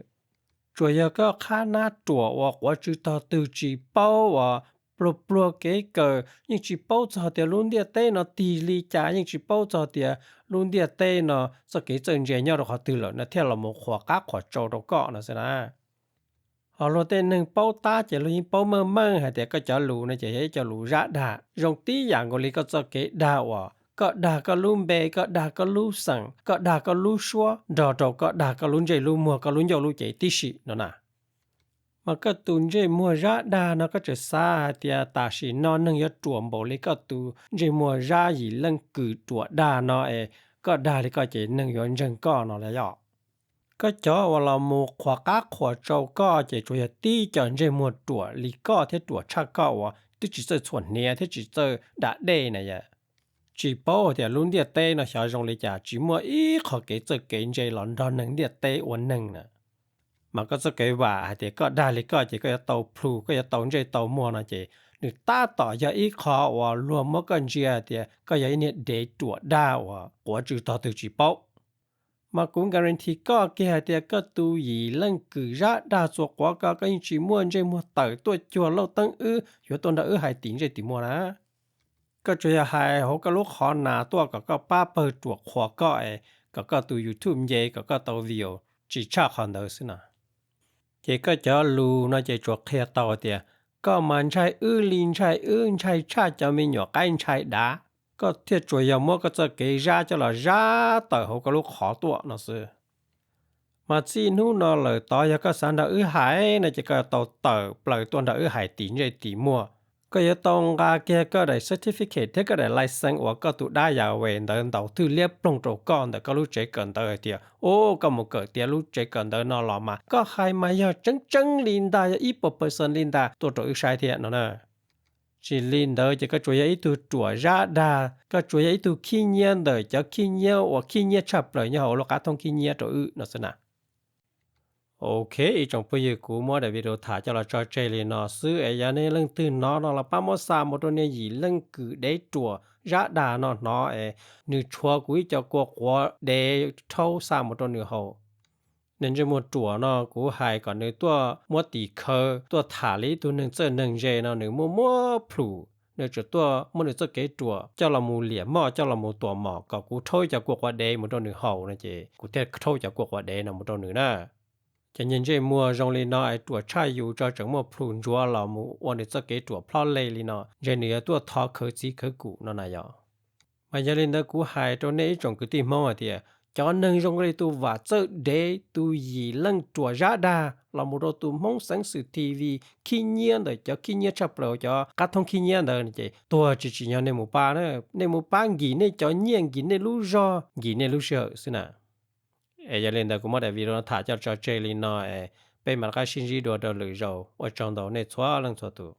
Tsuas yog koj qhab nab ruam uas quav tsw tog twg tsis paub uas pluag pluag kev kawm yeej tsis paub txog tias lub ntiaj teb no tig li cas, yeej tsis paub txog tias lub ntiaj teb no txoj kev txawj ntse nyob rau qhov twg lawm no thiaj los mus qhuas qab qhuas tsau rau koj no xwb na. Ho luag tej neeg paub tab ces luag yeej paub meej meej hais tias koj cov lus no ces yog ib co lus zab dag zoo tib yam nkaus li koj txoj kev dag uas koj dag koj lub npe, koj dag koj lub xeem, koj dag koj lub suab nrog rau koj dag koj lub ntsej lub muag koj lub ncauj lub cev tib si no na. Mas koj tus ntsej muag zab dag no koj tseem xav hais tias tam sim no neeg yuav ruam npaum li koj tus ntsej muag zab yim leej kws ruam dag no es koj dag li koj ces neeg yuav ntseeg koj no los yog? Koj cov uas los mus qhuas qab qhuas tsau koj ces tsuas yog tib co ntsej muag ruam li koj thiab ruam tshaj koj uas twb tsis txawj txhuam hniav thiab tsis txawj dam dej na yom. Tsis paub tias lub ntiaj teb no xyov zoo li cas tsis muaj ib qho kev txawj kev ntse los nrog neeg ntiaj teb ua neeg na. Mas koj txoj kev vam hais tias koj dag li koj ces koj yuav tau plhu, koj yuav tau ntsej tau muag no ces nws tab tom yog ib qho uas luag muab koj ntsia tias koj yog ib niag dev ruam dag uas quav tsw tog twg tsis paub. Mas kuv guarantee koj kiag hais tias koj tus yim leej kws zab dag txuas quav koj, koj yeej tsis muaj ntsej muag tawm tuaj cuag lauj teeb wb yuav tuaj nrog wb hais tim ntsej tim muag na. Koj tsuas yog hais hauv koj lub qhov nas tuaj kom koj pab pawg ruam qhuas koj es kom koj tus YouTube nce kom koj tau view, tsis tshaj qhov ntawd xwb no. Ces koj cov lus no ces tsuas qhia tau tias koj mas ntshai wb li ntshai wb, ntshai tshaj cov me nyuam qaib ntshai dav. Koj thiaj tsuas yog muab koj txoj kev zab coj los zab tawm hauv koj lub qhov tuaj no xwb. Mas txij hnub no lawm tod yog koj xav nrog wb hais no ces koj yuav tau tawm plaws tuaj nrog wb hais tim ntsej tim muag. Koj yuav tau nqa kiag koj daim certificate thiab koj daim license uas koj tus dab Yahweh ntawd ntaus thwj liab ploog rau koj ntawm koj lub tsev kawm ntawv hais tias, u, koj mus kawm tiav lub tsev kawm ntawv no los mas koj hais mas yog tseeb tseeb li ntag, yog ib puas percent li ntag tuaj rau wb saib thiab no na. Tsis li ntawd ces koj tsuas yog ib tug ruam zab dag, koj tsuas yog ib tug khib nyiab ntawm cov khib nyiab uas khib nyiab tshaj plaws nyob hauv lub qab thoob khib nyiab rau wb no xwb na. Ok, ib tsoom phooj ywg, kuv muab daim video tham coj los tso tseg li no xwb es yog nej leej twg hnov no los pab muab xa mus rau niag yim leej kws dev ruam zab dag no hnov es nws tshuav kuv ib co kua quav dev rhaub xa mus rau nws haus. Nws ntsej muag ruam no kuv hais kom nws tuaj muab tim khawv tuaj tham li ib tug neeg txawj neeg ntse no nws muaj muab plhum, nws tseem tuaj muab nws txoj kev ruam coj los mus liam moj coj los mus tuam mom kom kuv rhaub ib co kua quav dev mus rau nws haus no ces kuv thiaj rhaub cov kua quav dev no mus rau nws na. Cov niag ntsej muag zoo li no es ruam tshaj yus tso tseem muaj plhum ntsuav los mus ua nws txoj kev ruam plob leg li no ntshe nws yuav tuaj thov khawv txiv khawv kum no na yom. Mas yog li ntawd kuv hais rau nej ib tsoom kwv tij Hmoob hais tias cov neeg zoo li tus Vam Txawj Dev tus yim leej ruam zab dag los mus rau tus Hmoob Xeev Xwm TV khib nyiab ntawm cov khib nyiab tshaj plaws cov qab thoob khib nyiab ntawd ces tuag tsis tsim nyog nej mus pab na, nej mus pab nkim nej cov nyiaj nkim nej lub zog nkim nej lub sij hawm xwb na. Es yog li ntawd kuv muab daim video no tham coj tso tseg li no es peb mam li qab sib ntsib dua rau lwm zaus, ua tsaug ntau nej txhua leej txhua tus.